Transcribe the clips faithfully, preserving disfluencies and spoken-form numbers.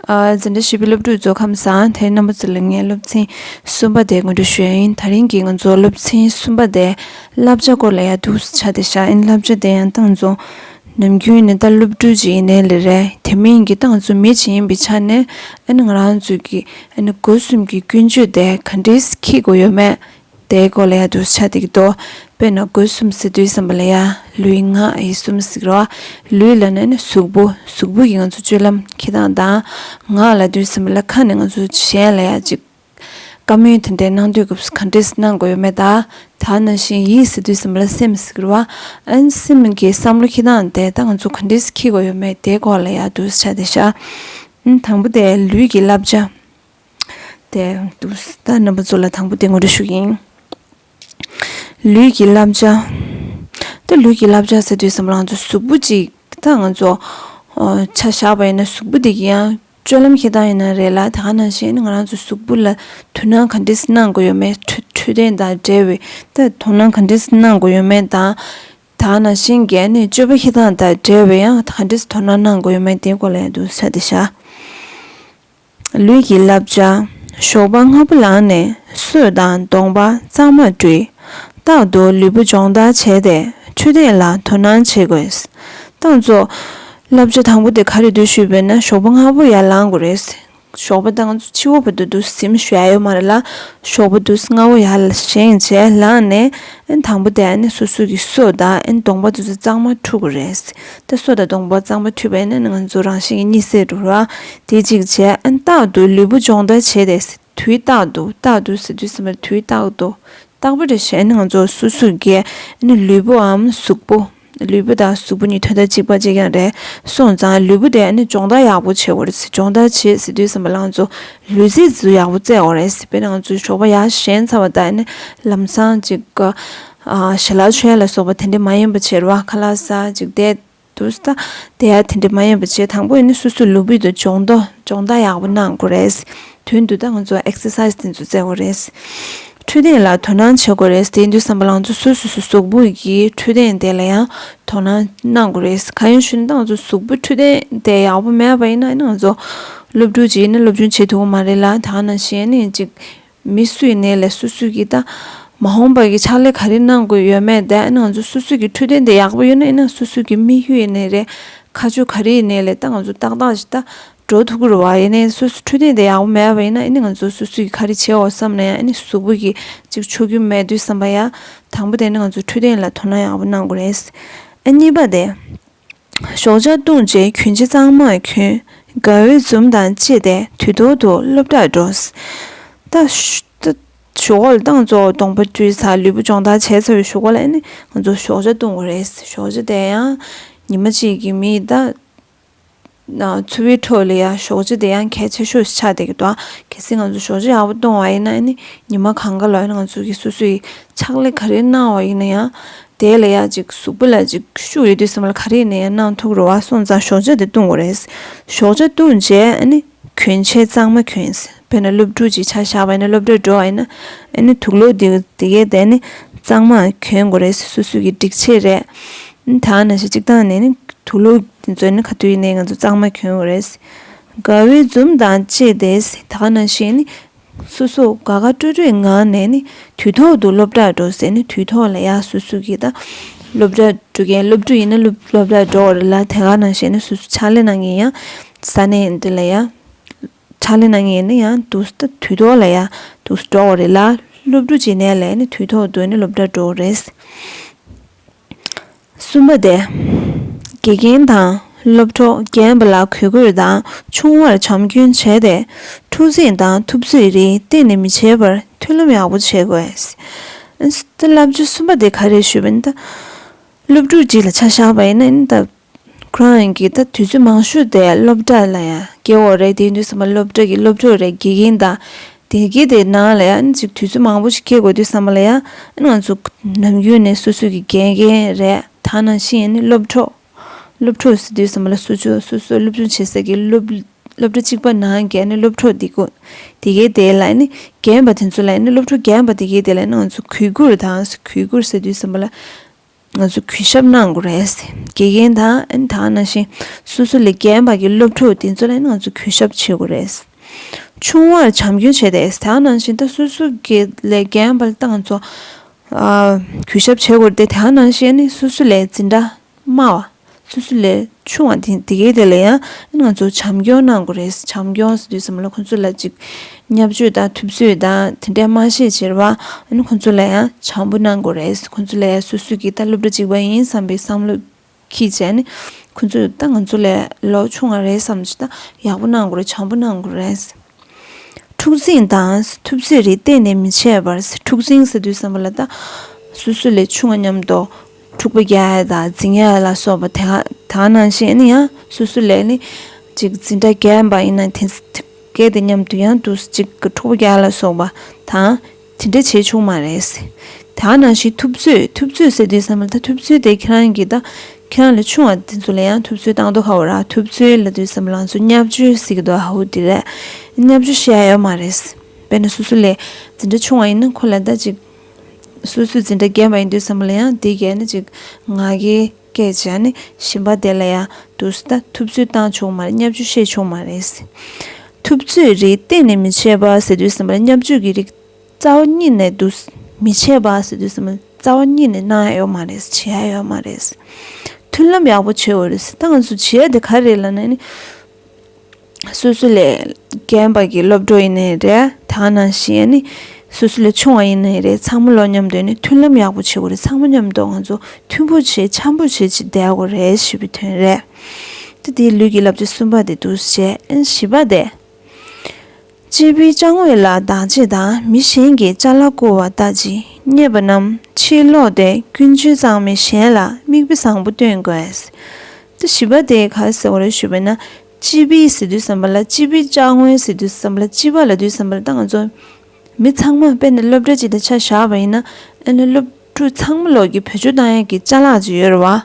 ཨ། འཛིན་གྲྭ་བཞི་པའི་སློབ་ཕྲུག་ཚོ་ཁམས་བཟང་། དེ་རིང་རྣམ་པ་ཚོ་ལ་ངས་སློབ་ཚན་གསུམ་པ་དེ་ངོ་སྤྲོད་ཞུ་ཡ་ཡིན། དེ་རིང་གི་ང་ཚོ་སློབ་ཚན་གསུམ་པ་དེ་བསླབ་བྱ་སྐོར་ལ་ཡ་འདུག་སེ་ཆགས་བསྡད་ཤག་ཨ་ནི་བསླབ་བྱ་དེ་ཡང་ད་ང་ཚོ་ནམ་རྒྱུན་ནས་ད་སློབ་ཕྲུག་ཅིག་ཡིན་ནའི་ལས་རེད། དེ་མིན་གྱི་ད་ང་ཚོ་མི་ཅིག་ཡིན་པའི་ཆ་ནས་ཨ་ནི་ང་རང་ཚོ་གི་ཨ་ནི་སྒོ་གསུམ་གྱི་ཀུན་སྤྱོད་དེ་ག་འདྲས་འཁྱེར་དགོས་ཡོད་མེད། དེའི་སྐོར་ལ་ཡ་འདུག་སེ་ཆགས་བསྡད་ཀྱི་འདུག་དཔེར་ན་སྒོ་གསུམ་ཟེར་དུས་ཙམ་པ་ལ་ཡ་ལུས་ངག་ཡིད་གསུམ་ཟེར་གྱི་རེད་བ། ལུས་ལབ་ན་ནི་གཟུགས་པོ། གཟུགས་པོ་གི་ང་ཚོ་སྤྱོད་ལམ་འཁྱེར་སྟངས་དང་། ངག་ལབ་དུས་ཙམ་པ་ལ་ཁ་ནས་ང་ཚོ་གཞན་ལ་ཡ་ཅིག་བཀའ་མོལ་དེ་འདྲ་གནང་དུས་སྐབས་སུ་ག་འདྲས་གནང་དགོས་ཡོད་མེད་དང་། དེ་ནང་བཞིན་ཡིད་ཟེར་དུས་ཙམ་པ་ལ་སེམས་ཟེར་གྱི་རེད་བ། ཨ་ནི་སེམས་ཀྱི་བསམ་བློ་འཁྱེར་སྟངས་དེ་ད་ང་ཚོ་ག་འདྲས་འཁྱེར་དགོས་ཡོད་མེད་དེའི་སྐོར་ལ་ཡ་འདུག་སེ་ཆགས་བསྡད་ཤག་ཨ་ནི་དང་པོ་དེ་ལུས་ཀྱི་བསླབ་བྱ། དེ་འདུག་སེ་ད་རྣམ་པ་ཚོ་ལ་དང་པོ་དེ་ངོ་སྤྲོད་ཞུ་གི་ཡིན། ལུས་ཀྱི་བསླབ་བྱ། ད་ལུས་ཀྱི་བསླབ་བྱ་ཟེར་དུས་ཙམ་པ་ང་ཚོ་གཟུགས་པོ་གཅིག་ད་ང་ཚོ་ཨོ་ཆ་བཞག་པ་ཡིན་ན་གཟུགས་པོ་དེ་གི་ཡང་སྤྱོད་ལམ་འཁྱེར་སྟངས་ཡིན་ན་རེད་ལ། དེ་ག་ནང་བཞིན་ང་རང་ཚོ་གཟུགས་པོ་ལ་དོ་སྣང་ག་འདྲས་གནང་དགོས་ཡོད་མེད། འཕྲོད་འཕྲོད་བསྟེན་དང་འབྲེལ་བའི་ད་དོ་སྣང་ག་འདྲས་གནང་དགོས་ཡོད་མེད་དང་། དེ་ག་ནང་བཞིན་གྱི་ཨ་ནི་སྤྱོད་པ་འཁྱེར་སྟངས་དང་འབྲེལ་བའི་ཡང་ག་འདྲས་དོ་སྣང་གནང་དགོས་ཡོད་མེད་དེའི་སྐོར་ལ་ཡང་འདུག་སེ་ཆགས་བསྡད་ཤག་ལུས་ཀྱི་བསླབ་བྱ། ཞོགས་པ་སྔ་པོ་ལངས་ནས་སོས་དང་གདོང་པ་གཙང་མ་བཀྲུས། རྟག་ཏུ་ལུས་པོ་སྦྱོང་བརྡར་བྱས་ཏེ་འཕྲོད་བསྟེན་ལ་དོ་སྣང་བྱེད་དགོས། ད་ང་ཚོ་བསླབ་བྱ་དང་པོ་དེ་ག་རེ་འདུག་ཞུས་པས་ན་ཞོགས་པ་སྔ་པོ་ཡར་ལངས་དགོས་རེད། ཞོགས་པ་ད་ང་ཚོ་འཕྱི་པོ་བར་དུ་འདུག་གཟིམ་ཞུ་ཡ་ཡོད་མ་རེད་ལ། ཞོགས་པ་འདུག་སྔ་པོ་ཡར་བཞེངས་བྱས་ལངས་ནས་ཨ་ནི་དང་པོ་དེ་ཨ་ནི་སོ་སོ་གི་སོ་དང་ཨ་ནི་གདོང་པ་དེ་ཚོ་གཙང་མ་འཁྲུ་དགོས་རེད། ད་སོ་དང་གདོང་པ་གཙང་མ་འཁྲུས་པས་ན་ང་ཚོ་རང་བཞིན་གྱིས་གཉིད་སད་འགྲོ་ར། དེ་གཅིག་བྱས། ཨ་ནི་རྟག་ཏུ་ལུས་པོ་སྦྱོང་བརྡར་བྱས་ཏེ། དུས་རྟག་ཏུ། རྟག་ཏུ་ཟེར་དུས་ཙམ་པ་དུས་རྟག་ཏུ། རྟག་པར་བྱས་ནས་ང་ཚོ་སོ་སོ་གི་ཨ་ནི་ལུས་པོའམ་གཟུགས་པོ། ལུས་པོ་དང་གཟུགས་པོ་གཉིས་དོན་དག་གཅིག་པ་གཅིག་རྐྱང་རེད། སོང་ཙང་ལུས་པོ་དེ་ཨ་ནི་སྦྱོང་བརྡར་ཡག་པོ་བྱེད་དགོས་རེད། སྦྱོང་བརྡར་བྱེད་ཟེར་དུས་ཙམ་པ་ལ་ང་ཚོ་ལུས་རྩལ་ཚོ་ཡག་པོ་རྩེད་དགོས་རེད། དཔེར་ན་ང་ཚོ་ཞོགས་པ་ཡར་བཞེངས་ཚར་བ་དང་ཨ་ནི་ལམ་སང་ཅིག་ག་ཨ་ཞལ་ལག་མཆོད་ཡ་ལ་སོགས་པ་དེ་འདྲ་མ་ཡིན་པ་བྱེད་རོགས། ཁ་ལག་ཟ་ཅིག་བསྡད། དུས་ད་དེ་ཡ་དེ་འདྲ་མ་ཡིན་པ་བྱས། དང་པོ་ཡིན་ན་སོ་སོའི་ལུས་པོ་དེ་སྦྱོང་བརྡར་སྦྱོང་བརྡར་ཡག་པོ་གནང་དགོས་རེད། དོན་དུ་ད་ང་ཚོ་ཨེག་སར་སའི་སི་དེ་ཚོ་རྩེ་དགོས་རེད། འཕྲོད་བསྟེན་ལ་དོ་སྣང་བྱེད་དགོས་རེད། དེ་ཡིན་དུས་ཙམ་པ་ལ་ང་ཚོ་སོ་སོ་སོ་གཟུགས་པོ་གི་འཕྲོད་བསྟེན་དེ་ལ་ཡང་དོ་སྣང་གནང་དགོས་རེད། གང་ཡིན་ཞུ་ན་ད་ང་ཚོ་གཟུགས་པོ་འཕྲོད་བསྟེན་དེ་ཡག་པོ་མེད་པ་ཡིན་ན་ཨ་ནི་ང་ཚོ་སློབ་ཕྲུག་ཅིག་ཡིན་ན་སློབ་སྦྱོང་བྱེད་ཐུབ་ཀྱི་མ་རེད་ལ། དེ་ག་ནང་བཞིན་ཨ་ནི་ཅིག་མི་སུ་ཡིན་ནའི་ལས་སོ་སོ་གི་ད་མ་འོངས་པ་གི་ཕྱག་ལས་ག་རེ་གནང་དགོས་ཡོད་མེད་དེ་ཨ་ནི་ང་ཚོ་སོ་སོ་གི་འཕྲོད་བསྟེན་དེ་ཡག་པོ་ཡོད་ན་ཡིན་ན་སོ་སོ་གི་དམིགས་ཡུལ་ཡིན་ནའི་རེད། ཁ་ཕྱོགས་ག་རེ་ཡིན་ནའི་ལས་ད་ང་ཚོ་ཏག་ཏག་ཞིག་ད་འགྲོ་ཐུབ་ཀྱི་རེད་བ། ཡིན་ནའི་སོ་སོ་འཕྲོད་བསྟེན་དེ་ཡག་པོ་མེད་པ་ཡིན་ན་ཨ་ནི་ང་ཚོ་སོ་སོ་གི་ག་རེ་བྱེད་འོ་བསམ་ན་ཡང་ཨ་ནི་གཟུགས་པོ་གི་ཅིག་ཆོག་རྒྱུ་མེད་དུས་ཙམ་པ་ཡ། དང་པོ་དེ་ནི་ང་ཚོ་འཕྲོད་བསྟེན་ལ་དོ་སྣང་ཡག་པོ་གནང་དགོས་རེད། ཨ་གཉིས་པ་དེ། ཞོགས་ཇ་བཏུང་རྗེས་གྱོན་ཆས་གཙང་མ་གྱོན། དགའ་བའི་འཛུམ་དང་བཅས་ཏེ་དུས་ཐོག་ཏུ་སློབ་གྲྭར་འགྲོ། ད་ཞོགས་ལ་ད་ང་ཚོ་གདོང་པ་བཀྲུས་ཚར། ལུས་པོ་སྦྱོང་བརྡར་བྱས་ཚར་བའི་གཞུག་གུ་ལ་ཨ་ནི་ང་ཚོ་ཞོགས་ཇ་བཏུང་དགོས་རེད། ཞོགས་ཇ་དེ་ཡང་ཉི་མ་གཅིག་གི་མི་ད་འཚོ་བའི་ཁྲོད་ལ་ཡང་ཞོགས་ཇ་དེ་ཡང་གལ་ཆེ་ཤོས་ཤིག་ཆགས་བསྡད་ཀྱི་འདུག་གལ་སྲིད་ང་ཚོ་ཞོགས་ཇ་ཡག་པོ་བཏུང་བ་ཡིན་ན་ཨ་ནི་ཉི་མ་གང་ག་ལ་ཨ་ནི་ང་ཚོ་གི་སོ་སོའི་ཕྱག་ལས་ག་རེ་གནང་བ་ཡིན་ན་ཡང་། དེ་ལ་ཡ་ཅིག་གཟུགས་པོ་ལ་ཅིག་ཤུགས་ཡོད་དུས་ཙམ་ལ་ག་རེ་ཡིན་ན་ཡང་གནང་ཐུབ་རེད་བ། སོང་ཙང་ཞོགས་ཇ་དེ་བཏུང་དགོས་རེད། ཞོགས་ཇ་བཏུང་རྗེས་ཨ་ནི་གྱོན་ཆས་གཙང་མ་གྱོན། དཔེར་ན་སློབ་ཕྲུག་ཅིག་ཆ་བཞག་པ་ཡིན་ན་སློབ་གྲྭར་འགྲོ་བ་ཡིན་ན་ཨ་ནི་དུག་ལོག་དེ་དེ་གའི་དེ་ནི་གཙང་མ་གྱོན་དགོས་རེད། སོ་སོ་གི་སྒྲིག་ཆས་རེད། ད་ནང་བཞིན་གཅིག་ཐང་ནས་ནི་དུག་ལོག་དེ་ཚོ་ནི་ག་དུས་ཡིན་ནའི་ང་ཚོ་གཙང་མ་གྱོན་དགོས་རེད། དགའ་བའི་འཛུམ་དང་བཅས་ཏེ་ད་ག་ནང་བཞིན་ནི། སོ་སོ་དགའ་དགའ་སྤྲོ་སྤྲོའི་ངང་ནས་ནི་དུས་ཐོག་ཏུ་སློབ་གྲྭར་འགྲོ་ཟེར་ནས་དུས་ཐོག་ལ་ཡ་སོ་སོ་གིས་ད་སློབ་གྲྭར་འགྲོ་མཁན་སློབ་ཕྲུག་ཡིན་ན་སློབ་སློབ་གྲྭར་འགྲོ་བ་རེད་ལ། དེ་ག་ནང་བཞིན་ནི་སོ་སོ་ཕྱག་ལས་གནང་མཁན་ཡང་ས་གནས་འདི་ལ་ཡ་ཕྱག་ལས་གནང་མཁན་ཡིན་ན་ཡང་དུས་ད་དུས་ཐོག་ལ་ཡ་དུས་འགྲོ་བ་རེད་ལ། སློབ་ཕྲུག་ཅིག་ནས་ལས་ནི་དུས་ཐོག་ཏུ་ནི་སློབ་གྲྭར་འགྲོ་བ་རེད། གསུམ་པ་དེ། དགེ་རྒན་དང་སློབ་གྲོགས་རྒན་པ་ལ་གུས་བཀུར་དང་ཆུང་བར་བྱམས་སྐྱོང་བྱས་ཏེ། འཁྲུག་འཛིང་དང་ཐུབ་ཚོད་རིགས་གཏན་ནས་མི་བྱེད་པར་མཐུན་ལམ་ཡག་པོ་བྱེད་དགོས། ད་བསླབ་བྱ་གསུམ་པ་དེ་ག་རེ་ཞུས་པ་ཡིན་ད། སློབ་ཕྲུག་ཅིག་ལ་ཆ་བཞག་པ་ཡིན་ན་ཡིན་ད། ཁོ་རང་གིས་ད་དུས་ཚོད་མང་ཤོས་དེ་སློབ་གྲྭ་ལ་ཡང་སྐྱེལ་བ་རེད། དེ་ཡིན་དུས་ཙམ་པ་སློབ་གྲྭ་གི་སློབ་ཕྲུག་རེད། དགེ་རྒན་དང་དེ་གའི་དེ་ནང་ལ་ཡང་ཅིག་དུས་ཚོད་མང་པོ་ཞིག་སྐྱེལ་དགོས་དུས་ཙམ་པ་ལ་ཡང་ང་ཚོ་ནམ་རྒྱུན་ནས་སོ་སོ་གི་དགེ་རྒན་རེད། ད་ནང་བཞིན་ཡང་ནི་སློབ་གྲོགས། སློབ་གྲོགས་ཟེར་དུས་ཙམ་པ་ལ་སོ་སོ་སོ་སོ་སློབ་སྦྱོང་བྱེད་ས་གི་སློབ་སློབ་གྲྭ་གཅིག་པ་ནང་གི་ནི་སློབ་གྲོགས་དེ་གོ་དེ་གའི་དེ་ལ་ནི་རྒན་པ་དེ་ཚོ་ལ་ནི་སློབ་གྲོགས་རྒན་པ་དེ་གའི་དེ་ལ་ནི་ང་ཚོ་གུས་བཀུར་དང་། གུས་བཀུར་ཟེར་དུས་ཙམ་པ་ལ། ང་ཚོ་གུས་ཞབས་གནང་དགོས་རེད། དགེ་རྒན་དང་ཨ་ནི་དེ་ག་ནང་བཞིན་སོ་སོ་ལས་རྒན་པ་གི་སློབ་ཕྲུག་དེ་ཚོ་ལ་ཨ་ནི་ང་ཚོ་གུས་ཞབས་བྱེད་དགོས་རེད། ཆུང་བར་བྱམས་སྐྱོང་བྱས་ཏེ་དེ་ག་ནང་བཞིན་ད་སོ་སོ་གི་ལས་རྒན་པ་ལ་ད་ང་ཚོ་ཨ་གུས་ཞབས་བྱེད་དགོས་རེད་དེ། དེ་ག་ནང་བཞིན་ཨ་ནི་སོ་སོ་ལས་འཛིན་གྲྭ་དམའ་བ། སོ་སོ་ལས་ཆུང་བ་དེ་དེ་གའི་དེ་ལ་ཡང་ང་ཚོ་བྱམས་སྐྱོང་གནང་དགོས་རེད། བྱམས་སྐྱོང་ཟེར་དུས་ཙམ་ལ་ཁོ་ཚོ་ལ་ཅིག་བརྙས་བཅོས་དང་ཐུབ་ཚོད་དང་དེ་འདྲས་མ་བྱེད་ཕྱིར་བ། ཨ་ནི་ཁོ་ཚོ་ལ་ཡང་བྱམས་པོ་གནང་དགོས་རེད། ཁོ་ཚོ་ལ་ཡང་སོ་སོ་གི་ད་སློབ་གྲྭ་གཅིག་པ་ཡིན་བསམ་པའི་བསམ་བློ་འཁྱེར་བྱས་ནས་ཁོ་ཚོས་ད་ང་ཚོ་ལས་ལོ་ཆུང་བ་རེད་བསམ་ཅིག་ད་ཡག་པོ་གནང་དགོས་རེད། བྱམས་པོ་གནང་དགོས་རེད། འཁྲུག་འཛིང་དང་ཐུབ་ཚོད་རེ་གཏན་ནས་མི་བྱེད་པར། འཁྲུག་འཛིང་ཟེར་དུས་ཙམ་པ་ལ་ད་སོ་སོ་ལས་ཆུང་བ་མཉམ་དུ་འཁྲུག་པ་རྒྱག་ཡ་དང་འཛིང་ཡ་ལ་སོགས་པ་དེ་ག་དེ་ག་ནང་བཞིན་ཨ་ནི་ཡང་སོ་སོ་ལས་ནི་ཅིག་འཛིན་གྲྭ་རྒན་པ་ཡིན་ན་དེ་གས་དེ་མཉམ་དུ་ཡང་དུ་ཅིག་གི་འཁྲུག་པ་རྒྱག་ཡ་ལ་སོགས་པ་དང་དེ་འདྲ་བྱེད་ཆོག་མ་རེད། དེ་ག་ནང་བཞིན་ཐུབ་ཚོད་ཐུབ་ཚོད་ཟེར་དུས་ཙམ་པ་ལ་ད་ཐུབ་ཚོད་དེ་ཁྱེད་རང་གི་ད་ཁྱེད་རང་ལས་ཆུང་བ་དེ་ཚོ་ལ་ཡང་ཐུབ་ཚོད་བཏང་དོ་ཁ་བོ་ར། ཐུབ་ཚོད་ལབ་དུས་ཙམ་པ་ལ་ང་ཚོ་བརྙས་བཅོས་ཟེར་གི་འདུག་ཧ་བོ་དེ་རེད། བརྙས་བཅོས་བཤད་ཡ་ཡོད་མ་རེད། དཔེར་ན་སོ་སོ་ལས་འཛིན་གྲྭ་ཆུང་བ་ཡིན་ན་ཁོ་ལ་ད་ཅིག་སོ་སོའི་འཛིན་གྲྭ་རྒན་པ་ཡིན་དུས་ཙམ་པ་ལ་ཡང་དེ་གས་ནི་ཅིག་ང་རྒྱལ་སྐད་བྱས་ནས་གཞན་པ་དེ་ལ་ཡང་དུས་སུ་ད་ཐུབ་ཚོད་བཏང་ཆོག་མ་རེད། བརྙས་བཅོས་བཤད་ཆོག་མ་རེད། ཐུབ་ཚོད་རེ་གཏན་ནས་མི་བྱེད་པ་ཟེར་དུས་ཙམ་པ་ལ་བརྙས་བཅོས་ཀྱི་རིགས་རྩ་བ་ཉིད་ནས་དུས་མི་བྱེད་པ་ཟེར་དུས་ཙམ་པ་ལ་རྩ་བ་ཉིད་ནས་གནང་ཡ་ཡོད་མ་རེད། བྱེད་ཡ་ཡོད་མ་རེད། མཐུན་ལམ་ཡག་པོ་བྱེད་དགོས་རེད། ད་ང་ཚོ་བྱེད་ཡ་དེ་ག་རེད་ལབ་ན་ནི། སོ་སོ་ལས་རྒན་པ་གི་སློབ་གྲོགས་ཡིན་ནའི་རེད། དེ་ག་ནང་བཞིན་ཨ་ནི་སོ་སོ་ལས་ཆུང་བ་ཡིན་ནའི་རེད། ཚང་མ་ལོ་མཉམ་དུ་ཨ་ནི་མཐུན་ལམ་ཡག་པོ་བྱེད་དགོས་རེད། ཚང་མ་མཉམ་དུ་ང་ཚོ་མཐུན་པོ་བྱེད་འཆམ་པོ་བྱེད་ཅིག་བསྡད་དགོས་རེད་ཞེས་པའི་དོན་རེད། ད་དེའི་ལུས་ཀྱི་བསླབ་བྱ་གསུམ་པ་དེ་འདུག་བྱས། ཨ་ནི་བཞི་པ་དེ། གཅེས་པའི་ཅ་དངོས་ལ་བདག་གཅེས་དང་། མི་གཞན་གྱི་ཅ་ལག་བརྐུ་བ་ལྟ་ཅི། རྙེད་པ་རྣམས་ཕྱིར་སློག་སྟེ། ཀུན་སྤྱོད་གཙང་མའི་གཞན་ལ་མིག་དཔེ་བཟང་པོ་སྟོན་དགོས། ད་བཞི་པ་དེ་ག་རེ་ཟེར་བ་རེད་ཞུས་པ་ན། གཅེས་པའི་ཟེར་དུས་ཙམ་པ་ལ་གཅེས་པའི་ཅ་དངོས་ཟེར་དུས་ཙམ་པ་ལ་གཅེས་པ་ལབ་དུས་ཙམ་པ་ལ་ད་ང་ཚོ་མི་ཚང་མ་དཔེར་ན་སློབ་གྲྭ་གཅིག་ཏུ་ཆ་བཞག་པ་ཡིན་ན་ཨ་ནི་སློབ་ཕྲུག་ཚང་མ་ལོག་གི་བེད་སྤྱོད་བཏང་ཡས་ཀྱི་ཅ་ལག་ཅིག་ཡོད་རེད་བ།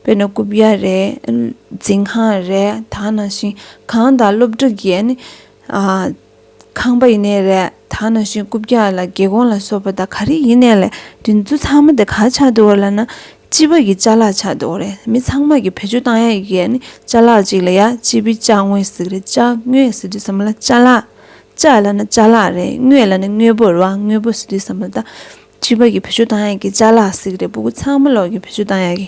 དཔེར་ན་རྐུབ་བཀྱག་རེད། འཛིན་ཁང་རེད། དེ་ག་ནང་བཞིན་གང་ལྟར་སློབ་གྲྭ་གི་ཨ་ནི་ཨ། ཁང་པ་ཡིན་ནའི་རེད། དེ་ག་ནང་བཞིན་རྐུབ་བཀྱག་ལ་སྒེའུ་ཁུང་ལ་སོགས་པ་དང་ག་རེ་ཡིན་ནའི་ལས་དེ་ཚོ་ཚང་མ་དེ་ག་ཆགས་འདུག་ལབ་ན། གཅེས་པ་གི་ཅ་ལག་ཆགས་འདུག་རེད། མི་ཚང་མ་གི་བེད་སྤྱོད་བཏང་ཡ་གི་ཨ་ནི་ཅ་ལག་ཅིག་ལ་ཡ་གཅེས་པའི་ཅ་དངོས་ཟེར་གི་རེད། ཅ་དངོས་ཟེར་དུས་ཙམ་ལ་ཅ་ལག་ཅ་ལབ་ན་ཅ་ལག་རེད། དངོས་ལབ་ན་དངོས་པོ་རེད་བ། དངོས་པོ་ཟེར་དུས་ཙམ་ལ་ད་གཅེས་པ་གི་བེད་སྤྱོད་བཏང་ཡ་གི་ཅ་ལག་ཟེར་གི་རེད། སྤུ་གུ་ཚང་མ་ལོག་གི་བེད་སྤྱོད་བཏང་ཡ་གི་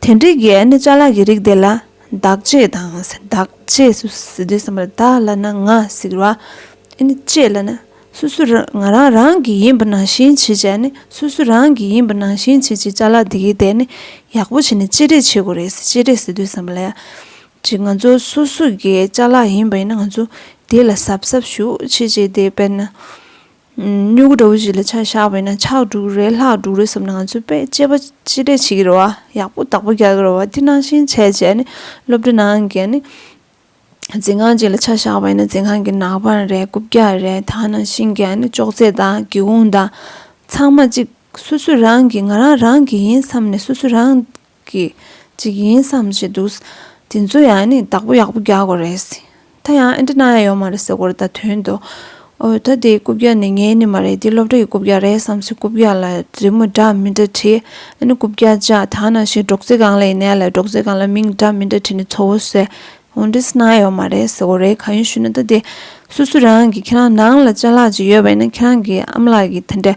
དེ་འདྲའི་གི་ཨ་ནི་ཅ་ལག་གི་རིགས་དེ་ལ་བདག་གཅེས་དང་བདག་གཅེས་སུ་ཟེར་དུས་ཙམ་པར་བདག་ལབ་ན་ང་ཟེར་བ། ཨ་ནི་གཅེས་ལབ་ན་སོ་སོ་རང་ང་རང་རང་གི་ཡིན་པ་ནང་བཞིན་བྱེད་བྱས་ནི་སོ་སོ་རང་གི་ཡིན་པ་ནང་བཞིན་བྱེད་ཅིག་ཅ་ལག་འདི་གའི་དེ་ནི་ཡག་པོ་བྱས་ནས་གཅེས་སྤྲས་བྱེད་དགོས་རེད། གཅེས་སྤྲས་ཟེར་དུས་ཙམ་པ་ལ་ཡ་ཅིག་ང་ཚོ་སོ་སོ་གི་ཅ་ལག་ཡིན་པ་ཡིན་ན་ང་ཚོ་དེ་ལ་གཟབ་གཟབ་ཞུ་བྱེད་ཅིག་དེ་དཔེར་ན། སྨྱུ་གུ་འདྲ་བོ་ཞིག་ལ་ཆ་བཞག་པ་ཡིན་ན་ཆག་འགྲོ་གི་རེད། ལྷག་འགྲོ་གི་རེད་བསམ་ན་ང་ཚོས་དཔེ་གཅེས་པ་གཅེས་སྤྲས་བྱེད་ཀྱི་རེད་བ། ཡག་པོ་བདག་པོ་རྒྱག་གི་རེད་བ། དེ་ནང་བཞིན་བྱས་བྱས་ནི་སློབ་གྲྭ་ནང་གི་ནི་འཛིན་ཁང་ཅིག་ལ་ཆ་བཞག་པ་ཡིན་ན་འཛིན་ཁང་གི་ནག་པང་རེད། རྐུབ་བཀྱག་རེད། དེ་ནང་བཞིན་གྱི་ནི་ཅོག་ཙེ་དང་སྒེའུ་ཁུང་དང་ཚང་མ་གཅིག་སོ་སོ་རང་གི་ང་རང་རང་གི་ཡིན་བསམ་ནས་སོ་སོ་རང་གི་ཅིག་ཡིན་བསམ་བྱས་འདུག་དེ་ཚོ་ཡང་ནི་བདག་པོ་ཡག་པོ་རྒྱག་དགོས་རེད། ད་ཡང་ཨེ་འདྲ་གནང་ཡ་ཡོད་མ་རེད་ཟེར་དགོས་རེད། ད་དོན་དུ་ཨོ་ད་དེ་རྐུབ་བཀྱག་ནི་ངའི་ནི་མ་རེད། དེ་སློབ་གྲྭ་ཡི་རྐུབ་བཀྱག་རེད་བསམ་ཚེ་རྐུབ་བཀྱག་ལ་རི་མོ་འདྲ་མི་འདྲ་བྲིས། ཨ་ནི་རྐུབ་བཀྱག་བཅག་དེ་ནང་བཞིན་སྒྲོག་ཙེ་སྒང་ལ་ཡིན་ནའི་ལ་སྒྲོག་ཙེ་སྒང་ལ་མིང་འདྲ་མི་འདྲ་བྲིས་ནས་འཚོ་བོ་ཟེར་འོ་འདྲ་གནང་ཡ་ཡོད་མ་རེད་ཟེར་དགོས་རེད། གང་ཡིན་ཞུས་ན་ད་དེ་སོ་སོ་རང་གི་ཁྱེད་རང་ནང་ལ་ཅ་ལག་ཅིག་ཡོད་པ་ཡིན་ན་ཁྱེད་རང་གི་ཨ་མ་ལགས་ཀྱི་དེ་འདྲ།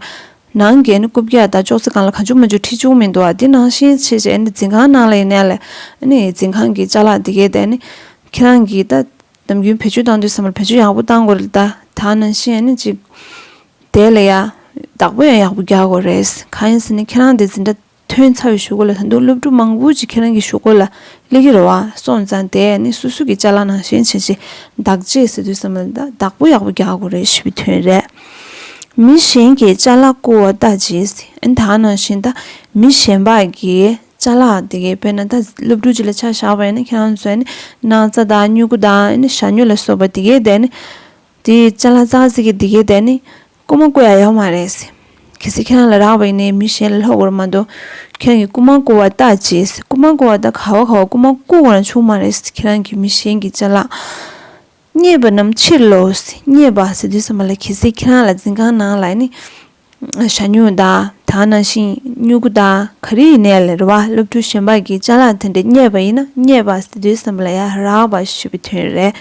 ནང་གི་ནི་རྐུབ་བཀྱག་དང་ཅོག་ཙེ་སྒང་ལ་གང་བྱུང་མང་བྱུང་བྲིས་བཅུག་མི་འདུག་ཨ། དེ་ནང་བཞིན་བྱས་བྱས་ནི་འཛིན་ཁང་ནང་ལ་ཡིན་ནའི་ལ་ནི་འཛིན་ཁང་གི་ཅ་ལག་དེ་གས་དེ་ནི་ཁྱེད་རང་གིས་ད་ནམ་རྒྱུན་བེད་སྤྱོད་བཏང་དུས་ཙམ་པར་བེད་སྤྱོད་ཡག་པོ་བཏང་དགོས་རེད། ད་ད་ནང་བཞིན་ནི་ཅིག་དེ་ལ་ཡ་བདག་པོ་ཡང་ཡག་པོ་རྒྱག་དགོས་རེད། གང་ཡིན་ཟེར་ན་ཁྱེད་རང་དེ་འཛིན་གྲྭ་ཐོན་ཚར་བའི་གཞུག་གུ་ལ་ད་དུང་སློབ་ཕྲུག་མང་པོ་ཅིག་ཁྱེད་རང་གི་གཞུག་གུ་ལ་སླེབས་ཀྱི་རེད་བ། སོང་ཙང་དེ་ནི་སོ་སོ་གི་ཅ་ལག་ནང་བཞིན་བྱེད་ཅིག་བདག་གཅེས་ཟེར་དུས་ཙམ་པ་ལ་ད་བདག་པོ་ཡག་པོ་རྒྱག་དགོས་རེད་ཞེས་པའི་དོན་རེད། མི་གཞན་གྱི་ཅ་ལག་རྐུ་བ་ལྟ་ཅི། ཨ་ནི་ད་ནང་བཞིན་ད་མི་གཞན་པ་གི་ཅ་ལག་དེ་གའི་དཔེར་ན་ད་སློབ་ཕྲུག་ཅིག་ལ་ཆ་བཞག་པ་ཡིན་ན་ཁྱེད་རང་ཚོས་ནི་སྣག་ཚ་དང་སྨྱུ་གུ་དང་ནི་ཞྭ་སྨྱུག་ལ་སོགས་པ་དེ་གའི་དེ་ནི་དེའི་ཅ་ལག་ཙག་ཙིག་གི་དེ་གའི་དེ་ནི་རྐུ་མ་རྐུ་ཡ་ཡོད་མ་རེད། གལ་སྲིད་ཁྱེད་རང་ལ་རག་པ་ཡིན་ནའི་མི་གཞན་ལ་སློག་དགོས་རེད་མ་གཏོགས་ཁྱེད་རང་གིས་རྐུ་མ་རྐུ་བ་ལྟ་ཅི། རྐུ་མ་རྐུ་བ་ད་ག་བ་ག་བ་རྐུ་མ་རྐུ་དགོས་ན་བྱུང་མ་རེད། ཁྱེད་རང་གིས་མི་གཞན་གྱི་ཅ་ལག་རྙེད་པ་རྣམས་ཕྱིར་སློག་རྙེད་པ་ཟེར་དུས་ཙམ་པ་ལ་གལ་སྲིད་ཁྱེད་རང་ལ་འཛིན་ཁང་ནང་ལ་ནི་ཞྭ་སྨྱུག་དང་ ད་ནང་བཞིན་སྨྱུ་གུ་དང་ག་རེ་ཡིན་ནའི་ལ་རེད་བ། སློབ་ཕྲུག་གཞན་པ་གིས་ཅ་ལག་དེ་འདྲ་རྙེད་པ་ཡིན་ན། རྙེད་པ་ཟེར་དུས་ཙམ་པ་ལ་ཡ་རག་པ་ཞེས་པའི་དོན་རེད།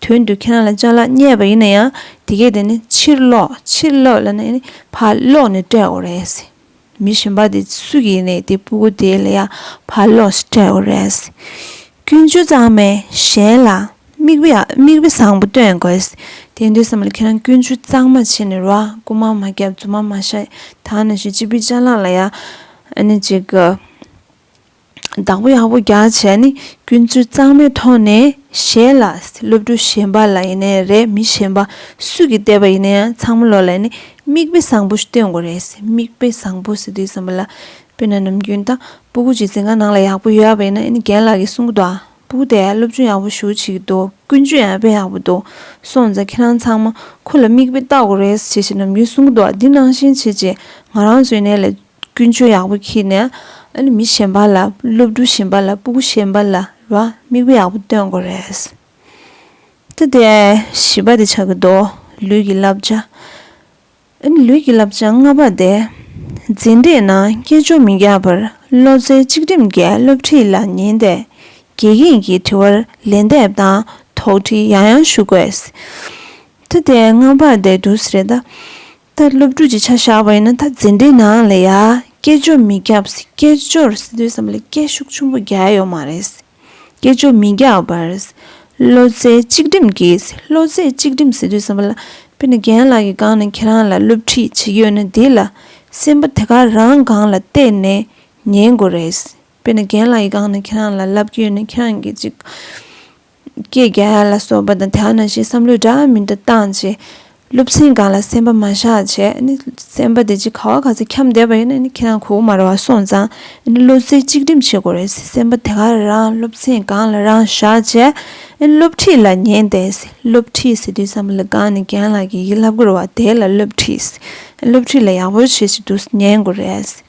དོན་དུ་ཁྱེད་རང་ལ་ཅ་ལག་རྙེད་པ་ཡིན་ན་ཡང་དེ་གས་དེ་ནི་ཕྱིར་སློག་ཕྱིར་སློག་ལབ་ན་ནི་ཕར་སློག་ནས་སྤྲད་དགོས་རེད། མི་གཞན་པ་དེ་སུ་གིས་ནས་དེ་སྤུ་གུ་དེ་ལ་ཡ་ཕར་སློག་སྤྲད་དགོས་རེད། ཀུན་སྤྱོད་གཙང་མས་གཞན་ལ་མིག་དཔེ་ཡ་མིག་དཔེ་བཟང་པོ་སྟོན་དགོས། དེ་དུས་ཙམ་ལ་ཁྱེད་རང་ཀུན་སྤྱོད་གཙང་མ་བྱས་ནས་རོ། རྐུ་མ་མ་བརྒྱབ། རྫུན་མ་མ་བཤད། ད་ནང་བཞིན་སྤྱི་པའི་ཅ་ལག་ལ་ཡ་ཨ་ནི་ཅིག་གི་བདག་པོ་ཡག་པོ་རྒྱག་བྱས་ནས་ཀུན་སྤྱོད་གཙང་མའི་ཐོག་ནས་གཞན་ལ། སློབ་ཕྲུག་གཞན་པ་ལ་ཡིན་ནའི་རེད། མི་གཞན་པ་སུ་གིས་བལྟས་པ་ཡིན་ན་ཡང་ཚང་མ་ལོ་ལ་ནི་མིག་དཔེ་བཟང་པོ་ཞིག་སྟོན་དགོས་རེད། མིག་དཔེ་བཟང་པོ་ཟེར་དུས་ཙམ་པ་ལ་དཔེར་ན་ནམ་རྒྱུན་ད་སྤུ་གུ་ཅིག་འཛིན་ཁང་ནང་ལ་ཡག་པོ་ཡོད་པ་ཡིན་ན་ཨ་ནི་རྒན་ལགས་ཀྱིས་གསུང་གི་འདུག་སྤུ་གུ་དེ་སློབ་སྦྱོང་ཡག་པོ་ཞེ་པོ་བྱེད་ཀྱི་འདུག་ཀུན་སྤྱོད་ཡང་དཔེ་ཡག་པོ་འདུག་སོང་ཙང་ཁྱེད་རང་ཚང་མ་ཁོ་ལ་མིག་དཔེ་ལྟ་དགོས་རེད་ཅེས་ནམ་རྒྱུན་གསུང་གི་འདུག་འདི་ནང་བཞིན་བྱས་རྗེས་ང་རང་ཚོའི་ནས་ལ་ཀུན་སྤྱོད་ཡག་པོ་འཁྱེར་ནས་ཨ་ནི་མི་གཞན་པ་ལ། སློབ་ཕྲུག་གཞན་པ་ལ། སྤུ་གུ་གཞན་པ་ལ་ར་མིག་དཔེ་ཡག་པོ་སྟོན་དགོས་རེད། ད་དེ་བཞི་པ་དེ་ཆགས་ཀྱི་འདུག་ལུས་ཀྱི་བསླབ་བྱ། ཨ་ནི་ལུས་ཀྱི་བསླབ་བྱ་ལྔ་པ་དེ། འཛིན་གྲྭའི་ནང་སྐད་ཅོར་མི་རྒྱག་པར་བློ་རྩེ་གཅིག་སྒྲིམ་གྱིས་སློབ་ཁྲིད་ལ་ཉན་ཏེ། དགེ་རྒན་གྱི་དྲི་བར་ལན་འདེབས་དང་དོགས་འདྲི་ཡང་ཡང་ཞུ་དགོས། ད་དེ་ལྔ་པ་དེ་འདུག་སེ་རེད་ད། ད་སློབ་ཕྲུག་ཅིག་ཆ་བཞག་པ་ཡིན་ན་ད་འཛིན་གྲྭའི་ནང་ལ་ཡ་སྐད་ཅོར་མི་རྒྱབ། སྐད་ཅོར་ཟེར་དུས་ཙམ་ལ་སྐད་ཤུགས་ཆེན་པོ་རྒྱག་ཡ་ཡོད་མ་རེད། སྐད་ཅོར་མི་རྒྱག་པར། བློ་རྩེ་གཅིག་སྒྲིམ་གྱིས། བློ་རྩེ་གཅིག་སྒྲིམ་ཟེར་དུས་ཙམ་ལ་དཔེར་ན་རྒན་ལགས་ཀྱི་སྒང་ནས་ཁྱེད་རང་ལ་སློབ་ཁྲིད་བྱེད་ཀྱི་ཡོད་ན་དེ་ལ་སེམས་པ་དེ་ག་རང་སྒང་ལ་གཏད་ནས་ཉན་དགོས་རེད། དཔེར་ན་རྒན་ལགས་ཀྱི་སྒང་ནས་ཁྱེད་རང་ལ་ལབ་ཀྱི་ཡོད་ན་ཁྱེད་རང་གིས་ཅིག་སྐད་རྒྱག་ཡ་ལ་སོགས་པ་དང་དེ་ནང་བཞིན་བསམ་བློ་འདྲ་མི་འདྲ་བཏང་བྱས། སློབ་ཚན་སྒང་ལ་སེམས་པ་མ་བཞག་བྱས་ནི་སེམས་པ་དེ་ཅིག་ག་བ་ག་ཚོད་འཁྱམས་བསྡད་པ་ཡིན་ན་ནི་ཁྱེད་རང་གོ་གི་མ་རེད་བ། སོང་ཙང་ནི་བློ་རྩེ་གཅིག་སྒྲིམ་བྱེད་དགོས་རེད། སེམས་པ་དེ་ག་རང་སློབ་ཚན་སྒང་ལ་རང་བཞག་བྱས་ནི་སློབ་ཁྲིད་ལ་ཉན་ཏེ། སློབ་ཁྲིད་ཟེར་དུས་ཙམ་ལ་སྒང་ནས་རྒན་ལགས་ཀྱིས་ཡིག་ལབ་དགོས་རེད་བ། དེ་ལ་སློབ་ཁྲིད། སློབ་ཁྲིད་ལ་ཡག་པོ་བྱེད་ཅིག་འདུག་ཉན་དགོས་རེད།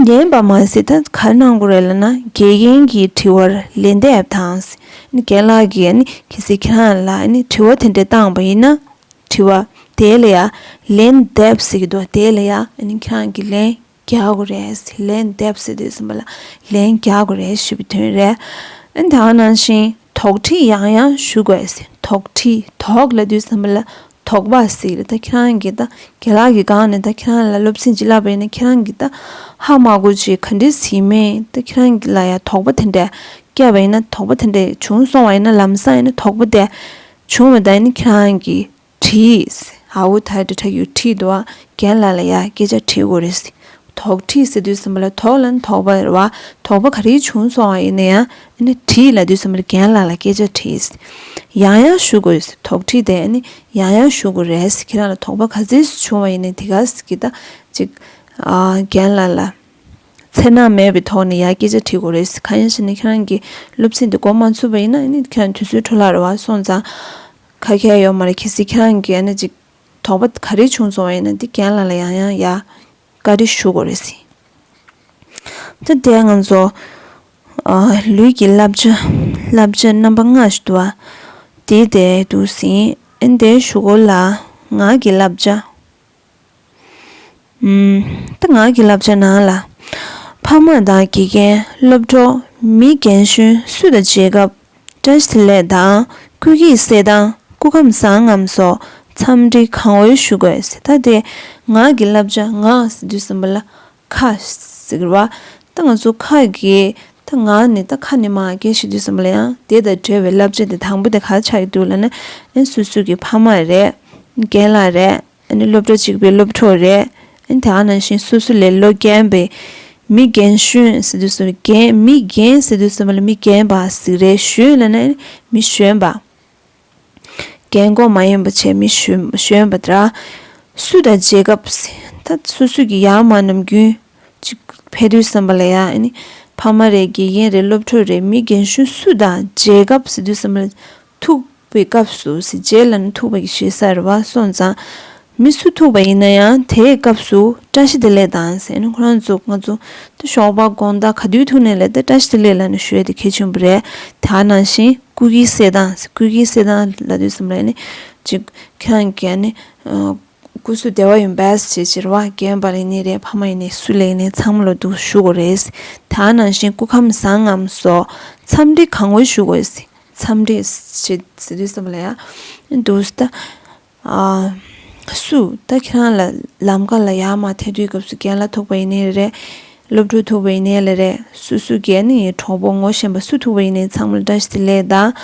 ཉན་པ་མ་ཟད་ད་ག་རེ་གནང་དགོས་རེད་ལབ་ན་དགེ་རྒན་གྱི་དྲི་བར་ལན་འདེབས་དང་། རྒན་ལགས་ཀྱིས་ནི་གལ་སྲིད་ཁྱེད་རང་ལ་ནི་དྲི་བ་དེ་འདྲ་བཏང་བ་ཡིན་ན། དྲི་བ་དེ་ལ་ཡ་ལན་འདེབས་ཟེར་གྱི་འདུག་དེ་ལ་ཡ་ནི་ཁྱེད་རང་གིས་ལན་རྒྱག་དགོས་རེད། ལན་འདེབས་ཟེར་དུས་ཙམ་པ་ལ་ལན་རྒྱག་དགོས་རེད་ཞུ་བའི་དོན་རེད། ཨ་ནི་དེ་ནང་བཞིན་དོགས་འདྲི་ཡང་ཡང་ཞུ་དགོས། དོགས་འདྲི། དོགས་ལབ་དུས་ཙམ་པ་ལ་དོགས་པ་ཟེར་གྱི་རེད། ད་ཁྱེད་རང་གིས་ད་རྒན་ལགས་ཀྱི་སྒང་ནས་ད་ཁྱེད་རང་ལ་སློབ་ཚན་ཅིག་བསླབས་པ་ཡིན་ན་ཁྱེད་རང་གིས་ད་ཧ་མ་གོ་ཅིག་ག་འདྲ་ཟེར་མིན་ད་ཁྱེད་རང་ལ་ཡ་དོགས་པ་དེ་འདྲ་སྐྱེས་པ་ཡིན་ན། དོགས་པ་དེ་འདྲ་བྱུང་སོང་བ་ཡིན་ན་ལམ་སང་ཡིན་ན་དོགས་པ་དེ་བྱུང་བ་དང་ནི་ཁྱེད་རང་གིས་དྲིས། ཨའོ་ད་དྲི་ཁྲ་ཡུ་དྲིས་འདུག་ཨ། རྒན་ལགས་ལ་ཡ་སྐད་ཆ་དྲིས་དགོས་རེད། དོགས་འདྲི་ཟེར་དུས་ཙམ་པ་ལ་དོགས་ལབ་ན་དོགས་པ་རེད་བ། དོགས་པ་ག་རེ་བྱུང་སོང་བ་ཡིན་ན་ཡང་ཨ་ནི་དྲིས་ལབ་དུས་ཙམ་པ་ལ་རྒན་ལགས་ལ་སྐད་ཆ་དྲིས། ཡང་ཡང་ཞུ་དགོས། དོགས་འདྲི་དེ་ཨ་ནི་ཡང་ཡང་ཞུ་དགོས་རེད། ཁྱེད་རང་ལ་དོགས་པ་ག་ཚོད་བྱུང་བ་ཡིན་ན་དེ་ག་ཟེར་གྱི་ད་ཅིག་ཨ་རྒན་ལགས་ལ་འཚེར་སྣང་མེད་པའི་ཐོག་ནས་ཡ་སྐད་ཆ་དྲིས་དགོས་རེད། གང་ཡིན་ཟེར་ན་ཁྱེད་རང་གི་སློབ་ཚན་དེ་འགོ་མ་ཚུགས་པ་ཡིན་ན་ཨ་ནི་ཁྱེད་རང་དུས་ཚོད་འཕྲོ་བརླག་རེད་བ། སོང་ཙང་ཁ་ཁྱེར་ཡོད་མ་རེད། གལ་སྲིད་ཁྱེད་རང་གིས་ཨ་ནི་ཅིག་དོགས་པ་ག་རེ་བྱུང་སོང་བ་ཡིན་ན་དེ་རྒན་ལགས་ལ་ཡང་ཡང་ཡ་བཀའ་འདྲི་ཞུ་དགོས་རེད་ཟེར། ད་དེ་ང་ཚོ་ཨ་ལུས་ཀྱི་བསླབ་བྱ། བསླབ་བྱ་རྣམ་པ་ལྔ་ཞིག་འདུག་བ། དེ་དེ་འདུག་ཟིན། ཨན་དེ་གཞུག་གུ་ལ་ངག་གི་བསླབ་བྱ། ཨུམ། ད་ངག་གི་བསླབ་བྱ་ནང་ལ། ཕ་མ་དང་དགེ་རྒན། སློབ་གྲོགས། མི་རྒན་གཞོན་སུ་དང་མཇལ་སྐབས་བཀྲ་ཤིས་བདེ་ལེགས་དང་སྐུ་སྐྱེས་གསལ་ཐང་སྐུ་ཁམས་བཟང་ངམ་སོགས་འཚམས་འདྲི་གང་འོས་ཞུ་དགོས། ད་དེ་ངག་གི་བསླབ་བྱ། ངག་ཟེར་དུས་ཙམ་པ་ལ་ཁ་ཟེར་བ། ད་ང་ཚོ་ཁ་གི་ད་ངག་ནི་ད་ཁ་ནས་མར་སྐད་ཤེས་དུས་ཙམ་པ་ལ་ཡང་དེ་དང་འབྲེལ་བའི་བསླབ་བྱ་དེ་དང་པོ་དེ་ག་རེ་ཆགས་ཀྱི་འདུག་ལབ་ན། ཨེ་སོ་སོ་གི་ཕ་མ་རེད། རྒན་ལགས་རེད། ཨ་ནི་སློབ་གྲྭ་གཅིག་པའི་སློབ་གྲོགས་རེད། ཨ་ནི་དེ་ག་ནང་བཞིན་སོ་སོ་ལས་ལོ་རྒན་པའི་མི་རྒན་གཞོན་ཟེར་དུས་ཙམ་པ་རྒན། མི་རྒན་ཟེར་དུས་ཙམ་པ་ལ་མི་རྒན་པ་ཟེར་རེད། གཞོན་ལབ་ན་ཨ་ནི་མི་གཞོན་པ། རྒན་གོག་མ་ཡིན་པ་བྱས་མི་གཞོན་གཞོན་པ་དེ་ར། སུ་དང་མཇལ་སྐབས་ད་སོ་སོ་གི་ཡར་མར་ནམ་རྒྱུན་ཅིག་ཕེབས་དུས་ཙམ་པ་ལ་ཡ་ཨ་ནི་ཕ་མ་རེད། དགེ་རྒན་རེད། སློབ་གྲོགས་རེད། མི་རྒན་གཞོན་སུ་དང་མཇལ་སྐབས་ཟེར་དུས་ཙམ་པ་ལ་ཐུག་པའི་སྐབས་སུ་ཟེར། མཇལ་ལབ་ན་ཐུག་པ་གི་ཞེ་ས་རེད་བ། སོང་ཙང་མི་སུ་ཐུག་པ་ཡིན་ན་ཡང་དེའི་སྐབས་སུ་བཀྲ་ཤིས་བདེ་ལེགས་དང་ཟེར་ནས་ཁོ་རང་ཚོ་ང་ཚོ་ད་ཞོགས་པ་དགོང་དག་ག་དུས་ཐུག་ནའི་ལས་ད་བཀྲ་ཤིས་བདེ་ལེགས་ལབ་ནས་ཞུ་ཡ་དེ་གལ་ཆེན་པོ་རེད། དེ་ག་ནང་བཞིན་སྐུ་སྐྱེས་གསལ་ཐང་། སྐུ་སྐྱེས་གསལ་ཐང་ལབ་དུས་ཙམ་པ་ལ་ནི་ཅིག་ཁྱེད་རང་གིས་ནི་ཨ་ སྐུ་གཟུགས་བདེ་བ་ཡིན་པས་ཞེས་བྱ་བ། རྒན་པ་ལ་ཡིན་ནི་རེད། ཕ་མ་ཡིན་ནི་སུ་ལ་ཡིན་ནི་ཚང་མ་ལ་འདུག་ཞུ་དགོས་རེད། ད་ནང་བཞིན་སྐུ་ཁམས་བཟང་ངམ་སོགས་འཚམས་འདྲི་གང་འོས་ཞུ་དགོས། འཚམས་འདྲི་ཞེས་ཟེར་དུས་ཙམ་ལ་ཡ་འདུག་ད། ཨ། སུ་ད་ཁྱེད་རང་ལ་ལམ་ཁ་ལ་ཡར་མར་ཐད་དུས་སྐབས་སུ་རྒན་ལགས་ཐུག་པ་ཡིན་ནི་རེད། སློབ་ཕྲུག་ཐུག་པ་ཡིན་ནི་ལ་རེད། སུ་སུ་གའི་ནི་གྲོགས་པོ་ངོ་ཤེས་པ་སུ་ཐུག་པ་ཡིན་ནི་ཚང་མ་ལ་བཀྲ་ཤིས་བདེ་ལེགས་དང་།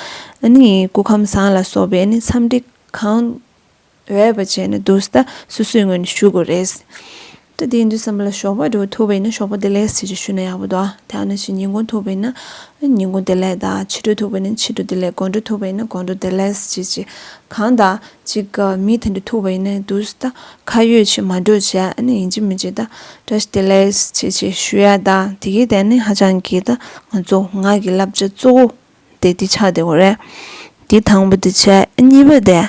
ཨ་ནི་སྐུ་ཁམས་བཟང་ལ་སོགས་པའི་ནི་འཚམས་འདྲི་གང་འོས་པ་བྱས་ནས་འདུག་ད་སུ་སུའི་ངོས་ནས་ཞུ་དགོས་རེད། ད་དེ་ཡིན་དུས་ཙམ་པ་ལ་ཞོགས་པ་འདྲ་བོ་ཐུག་པ་ཡིན་ན་ཞོགས་པ་བདེ་ལེགས་ཟེར་ཅིག་ཞུས་ན་ཡག་པོ་འདུག་ཨ། དེ་ནང་བཞིན་ཉིན་གུང་ཐུག་པ་ཡིན་ན་ཉིན་གུང་བདེ་ལེགས་དང་། ཕྱི་དྲོ་ཐུག་པ་ཡིན་ན་ཕྱི་དྲོ་བདེ་ལེགས། དགོང་དྲོ་ཐུག་པ་ཡིན་ན་དགོང་དྲོ་བདེ་ལེགས་ཟེར་ཅིག་གང་དང་ཅིག་མི་དེ་འདྲ་ཐུག་པ་ཡིན་ན་འདུག་ད་ཁ་ཡོད་ཅིག་མ་འགྲོ་བྱས། ཨ་ནི་ཡིན་གཅིག་མིན་གཅིག་ད་བཀྲ་ཤིས་བདེ་ལེགས་ཟེར་ཅིག་ཞུ་ཡ་དང་། དེ་གའི་དེ་ནི་ཧ་ཅང་གི་ད་ང་ཚོ་ངག་གི་བསླབ་བྱ་གཙོ་བོ་དེ་འདི་ཆགས་བསྡད་ཡོད་རེད། འདི་དང་པོ་དེ་བྱས། གཉིས་པ་དེ།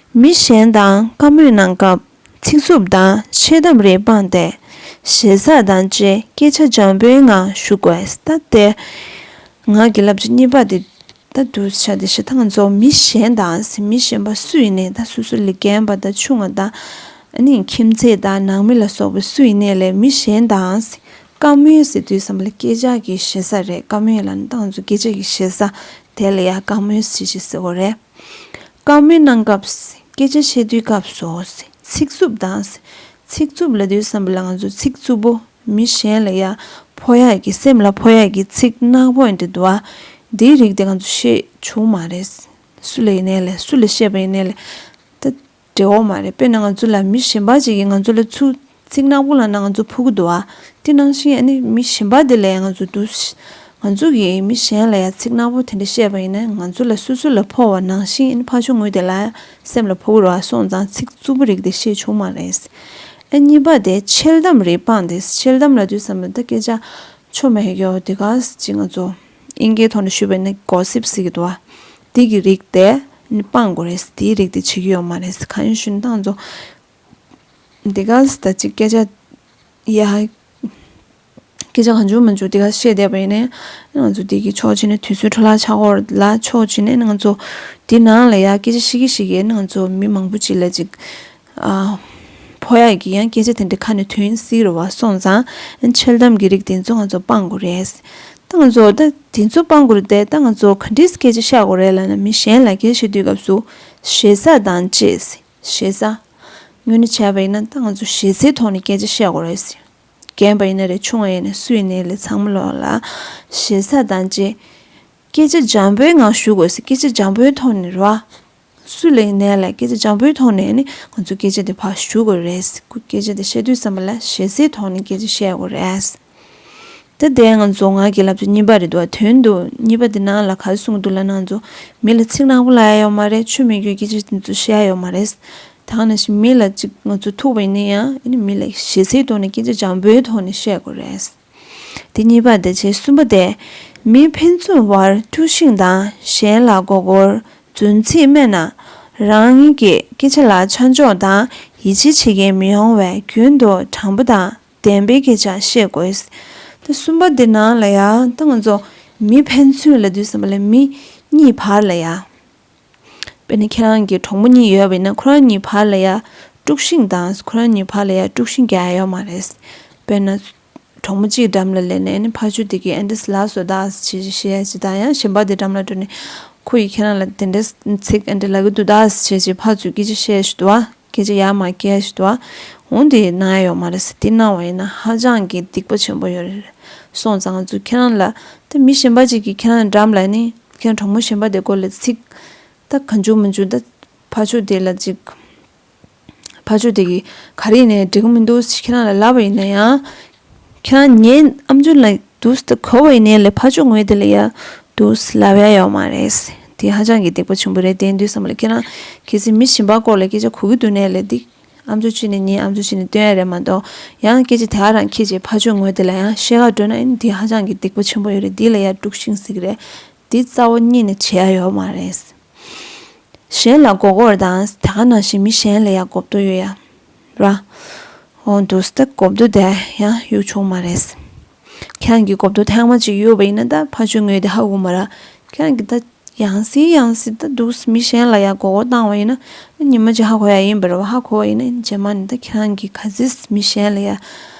མི་གཞན་དང་བཀའ་མོལ་གནང་སྐབས་ཚིག་རྩུབ་དང་འཆལ་གཏམ་རིགས་སྤངས་ཏེ། ཞེ་ས་དང་བཅས་སྐད་ཆ་འཇམ་པོའི་ངང་ཞུ་དགོས། ད་དེ་ངག་གི་བསླབ་བྱ་གཉིས་པ་དེ། ད་འདུག་བྱས་ཏེ་ཞེ་ད་ང་ཚོ་མི་གཞན་དང་ཟེར། མི་གཞན་པ་སུ་ཡིན་ནའི་ད་སོ་སོ་ལས་རྒན་པ་དང་ཆུང་བ་དང་། ཨ་ནི་ཁྱིམ་མཚེས་དང་ནང་མི་ལ་སོགས་པ་སུ་ཡིན་ནའི་ལས་མི་གཞན་དང་ཟེར། བཀའ་མོལ་ཟེར་དུས་ཙམ་པ་ལ་སྐད་ཆ་གི་ཞེ་ས་རེད། བཀའ་མོལ་ལབ་ན་ད་ང་ཚོ་སྐད་ཆ་གི་ཞེ་ས་དེ་ལ་ཡ་བཀའ་མོལ་ཟེར་ཅིག་ཟེར་བ་རེད། བཀའ་མོལ་གནང་སྐབས་ཟེར། སྐད་ཆ་བཤད་དུས་སྐབས་སུ་ཟེར། ཚིག་རྩུབ་དང་ཟེར། ཚིག་རྩུབ་ལབ་དུས་ཙམ་པ་ལ་ང་ཚོ་ཚིག་རྩུབ་པོ། མི་གཞན་ལ་ཡ་ཕོག་ཡག་གི། སེམས་ལ་ཕོག་ཡག་གི་ཚིག་ནག་པོ་འདི་འདུག་ཨ། འདིའི་རིགས་དེ་ང་ཚོ་བཤད་བྱུང་མ་རེད། སུ་ལ་ཡིན་ནའི་ལས། སུ་ལ་བཤད་པ་ཡིན་ནའི་ལས། ད་འགྲིག་གི་མ་རེད། དཔེར་ན་ང་ཚོ་ལ་མི་གཞན་པ་ཅིག་གིས་ང་ཚོ་ལ་ཚུར་ཚིག་ནག་པོ་ལབ་ན་ང་ཚོ་ཕོག་གི་འདུག་ཨ། དེ་ནང་བཞིན་ཨ་ནི་མི་གཞན་པ་དེ་ལ་ཡང་ང་ཚོ་འདུག་ང་ཚོ་གིས་མི་གཞན་ལ་ཡང་ཚིག་ནག་པོ་དེ་འདྲ་བཤད་པ་ཡིན་ན་ང་ཚོ་ལ་སོ་སོ་ལ་ཕོག་པ་ནང་བཞིན་ཨ་ནི་ཕར་ཕྱོགས་ངོས་དེ་ལ་སེམས་ལ་ཕོག་གི་རེད་པ། སོང་ཙང་ཚིག་རྩུབ་པོ་རིགས་དེ་བཤད་བྱུང་མ་རེད། ཨ་གཉིས་པ་དེ་འཆལ་གཏམ་རིགས་སྤངས་ཏེ། འཆལ་གཏམ་ལབ་དུས་ཙམ་པ་ད་སྐད་ཆ་ཆོ་མེད་ཀྱོག་དེ་ག་ཅིག་ང་ཚོ་དབྱིན་སྐད་ཐོག་ནས་ཞུས་པ་ཡིན་ན་གོ་སིབ་ཟེར་གྱི་འདུག་པ། དེ་གི་རིགས་དེ་ཨ་ནི་སྤང་དགོས་རེད། དེའི་རིགས་དེ་བྱེད་ཀྱི་ཡོད་མ་རེད། གང་ཡིན་ཞུ་ན་ད་ང་ཚོ་འདི་ག་ད་ཅིག་སྐད་ཆ་ཡ། སྐད་ཆ་གང་བྱུང་མང་བྱུང་དེ་ག་བཤད་བསྡད་པ་ཡིན་ནའི་ང་ཚོ་དེ་གི་ཕྱོགས་གཅིག་ནས་དུས་ཚོད་འཕྲོ་བརླག་ཆགས་ཀྱི་ཡོད་རེད་ལ། ཕྱོགས་གཅིག་ནས་ང་ཚོ་དེ་ནང་ལ་ཡ་སྐད་ཆ་བཤད་ཀྱི་བཤད་ཀྱི་ང་ཚོ་མི་མང་པོ་ཅིག་ལ་ཅིག་ཨ་ཕོག་ཡག་གི་ཡང་སྐད་ཆ་དེ་འདྲ་ཁ་ནས་ཐོན་སྲིད་རེད་པ། སོང་ཙང་འཆལ་གཏམ་གྱི་རིགས་དེ་ཚོ་ང་ཚོ་སྤང་དགོས་རེད། ད་ང་ཚོ་ད་དེ་ཚོ་སྤང་དགོས་རེད་དེ། ད་ང་ཚོ་ག་འདྲས་སྐད་ཆ་བཤད་དགོས་རེད་ལབ་ན། མི་གཞན་ལ་སྐད་ཆ་བཤད་དུས་སྐབས་སུ་ཞེ་ས་དང་བཅས། ཞེ་ས། དངོས་གནས་བྱས་པ་ཡིན་ན་ད་ང་ཚོ་ཞེ་སའི་ཐོག་ནས་སྐད་ཆ་བཤད་དགོས་རེད། རྒན་པ་ཡིན་ན་རེད། ཆུང་བ་ཡིན་ན་སུ་ཡིན་ནའི་ལས་ཚང་མ་ལོག་ལ་ཞེ་ས་དང་བཅས། སྐད་ཆ་འཇམ་པོའི་ངང་ཞུ་དགོས་ཟེར། སྐད་ཆ་འཇམ་པོའི་ཐོག་ནས་རེད་པ། སུ་ལ་ཡིན་ནའི་ལས་སྐད་ཆ་འཇམ་པོའི་ཐོག་ནས་ནི་ང་ཚོ་སྐད་ཆ་དེ་ཕར་ཞུ་དགོས་རེད། སྐད་ཆ་དེ་བཤད་དུས་ཙམ་པ་ལ་ཞེ་སའི་ཐོག་ནས་སྐད་ཆ་བཤད་དགོས་རེད། ད་དེ་ང་ཚོ་ངག་གི་བསླབ་བྱ་གཉིས་པ་རེད་འདུག་པ། དོན་དུ་གཉིས་པ་དེ་ནང་ལ་ག་རེ་གསུངས་འདུག་ལབ་ན། ང་ཚོ་མི་ལ་ཚིག་ནག་པོ་ལབ་ཡ་ཡོད་མ་རེད། ཆོ་མེད་ཀྱོག་སྐད་ཆ་དེ་ཚོ་བཤད་ཡ་ཡོད་མ་རེད། ད་ག་ནང་བཞིན་མི་ལ་ཅིག་ང་ཚོ་ཐུག་པ་ཡིན་ན་ཡང་ཨ་ནི་མི་ལ་ཞེ་སའི་ཐོག་ནས་སྐད་ཆ་འཇམ་པོའི་ཐོག་ནས་བཤད་དགོས་རེད། དེ་གཉིས་པ་དེ་བྱས། གསུམ་པ་དེ། མི་ཕན་ཚུན་བར་དཀྲུག་ཤིང་དང་གཞན་ལ་མགོ་སྐོར། རྫུན་ཚིག་སྨྲས་ན། རང་ཉིད་ཀྱི་སྐད་ཆ་ལ་ཆ་འཇོག་དང་ཡིད་ཆེས་བྱེད་མཁན་མི་ཡོང་བའི་རྒྱུན་དུ་དྲང་པོ་དང་བདེན་པའི་སྐད་ཆ་བཤད་དགོས། ད་གསུམ་པ་འདི་ནང་ལ་ཡ་ད་ང་ཚོ་མི་ཕན་ཚུན་ལབ་དུས་ཙམ་པ་ལ་མི་གཉིས་བར་ལ་ཡ། དཔེར་ན་ཁྱེད་རང་གི་གྲོགས་མོ་གཉིས་ཡོད་པ་ཡིན་ན། ཁོ་རང་གཉིས་བར་ལ་ཡ་དཀྲུག་ཤིང་དང་། ཁོ་རང་གཉིས་བར་ལ་ཡ་དཀྲུག་ཤིང་རྒྱག་ཡ་ཡོད་མ་རེད། དཔེར་ན་གྲོགས་མོ་གཅིག་འགྲམ་ལ་སླེབས་ནས་ཨ་ནི་ཕར་ཕྱོགས་དེ་གིས་ཨེ་འདྲས་ལབ་སོང་ད་ཟེར་བྱས་བཤད་ཡ་ཅིག་དང་། ཡང་གཞན་པ་དེ་འགྲམ་ལ་འགྲོ་ནས་ཁོ་ཡིས་ཁྱེད་རང་ལ་དེ་འདྲས་ཚིག་ཨེ་འདྲས་ལབ་ཀྱི་འདུག་ད་ཟེར་བྱས་བྱས་ཕར་ཚུར་སྐད་ཆ་བཤད་ཡ་ཞིག་འདུག་པ། སྐད་ཆ་ཡར་མར་སྐྱེལ་ཡ་ཞིག་འདུག་པ། འོ་དེ་གནང་ཡ་ཡོད་མ་རེད་ཟེར། དེ་གནང་བ་ཡིན་ན་ཧ་ཅང་གི་སྡིག་པ་ཆེན་པོ་ཡོད་རེད། སོང་ཙང་ང་ཚོ་ཁྱེད་རང་ལ་ད་མི་གཞན་པ་ཅིག་གིས་ཁྱེད་རང་འགྲམ་ལ་ནི་ཁྱེད་རང་གྲོགས་མོ་གཞན་པ་དེ་སྐོར་ལ་ཚིག་ད་གང་བྱུང་མང་བྱུང་ད་ཕར་ཕྱོགས་དེ་ལ་ཅིག་ཕར་ཕྱོགས་དེ་གིས་ག་རེ་ཡིན་ནའི་འགྲིག་གི་མི་འདུག་ཟེར་ཁྱེད་རང་ལ་ལབ་པ་ཡིན་ན་ཡང་། ཁྱེད་རང་ངའི་ཨམ་ཅོག་ལ་འདུག་སེ་གོ་བ་ཡིན་ནའི་ལས་ཕར་ཕྱོགས་ངོས་དེ་ལ་ཡ་འདུག་སེ་ལབ་ཡ་ཡོད་མ་རེད། དེ་ཧ་ཅང་གི་སྡིག་པ་ཆེན་པོ་རེད། དེ་ཡིན་དུས་ཙམ་པ་ལ་ཁྱེད་རང་གལ་སྲིད་མི་གཞན་པ་སྐོར་ལ་སྐད་ཆ་གོ་གི་འདུག་ནའི་ལས་འདི་ཨམ་ཅོག་གཅིག་ནས་གཉིས། ཨམ་ཅོག་གཅིག་ནས་སྟོན་ཡ་རེད་མ་གཏོགས། ཡང་སྐད་ཆ་དེ་ག་རང་འཁྱེར་བྱས་ཕར་ཕྱོགས་ངོས་དེ་ལ་ཡང་བཤད་ག་འགྲོ་ན་ཨ་ནི་དེ་ཧ་ཅང་གི་སྡིག་པ་ཆེན་པོ་ཡོད་རེད། འདི་ལ་ཡ་དཀྲུག་ཤིང་ཟེར་གི་རེད། འདི་རྩ་བ་ཉིད་ནས་བྱེད་ཡ་ཡོད་མ་རེད། གཞན་ལ་མགོ་སྐོར་དང་། དེ་ག་ནང་བཞིན་མི་གཞན་ལ་ཡང་གོ་བརྡ་གཡུག་ཡ་ར། འོ་འདུག་སེ་ད་གོ་བརྡ་དེ་ཡང་གཡུག་ཆོག་མ་རེད། ཁྱེད་རང་གིས་གོ་བརྡ་ཐེངས་མ་གཅིག་གཡུགས་པ་ཡིན་ན་ད་ཕར་ཕྱོགས་ངོས་དེ་ཧ་གོ་མ་རེད། ཁྱེད་རང་གིས་ད་ ཡང་སེ་ཡང་སེ་ད་འདུག་མི་གཞན་ལ་ཡ་མགོ་སྐོར་བཏང་བ་ཡིན་ན་ཉི་མ་གཅིག་ཧ་གོ་ཡ་ཡིན་པ་རེད་བ། ཧ་གོ་བ་ཡིན་ན་རྗེས་མ་ནི་ད་ཁྱེད་རང་གིས་ག་ཚོད་མི་གཞན་ལ་ཡ་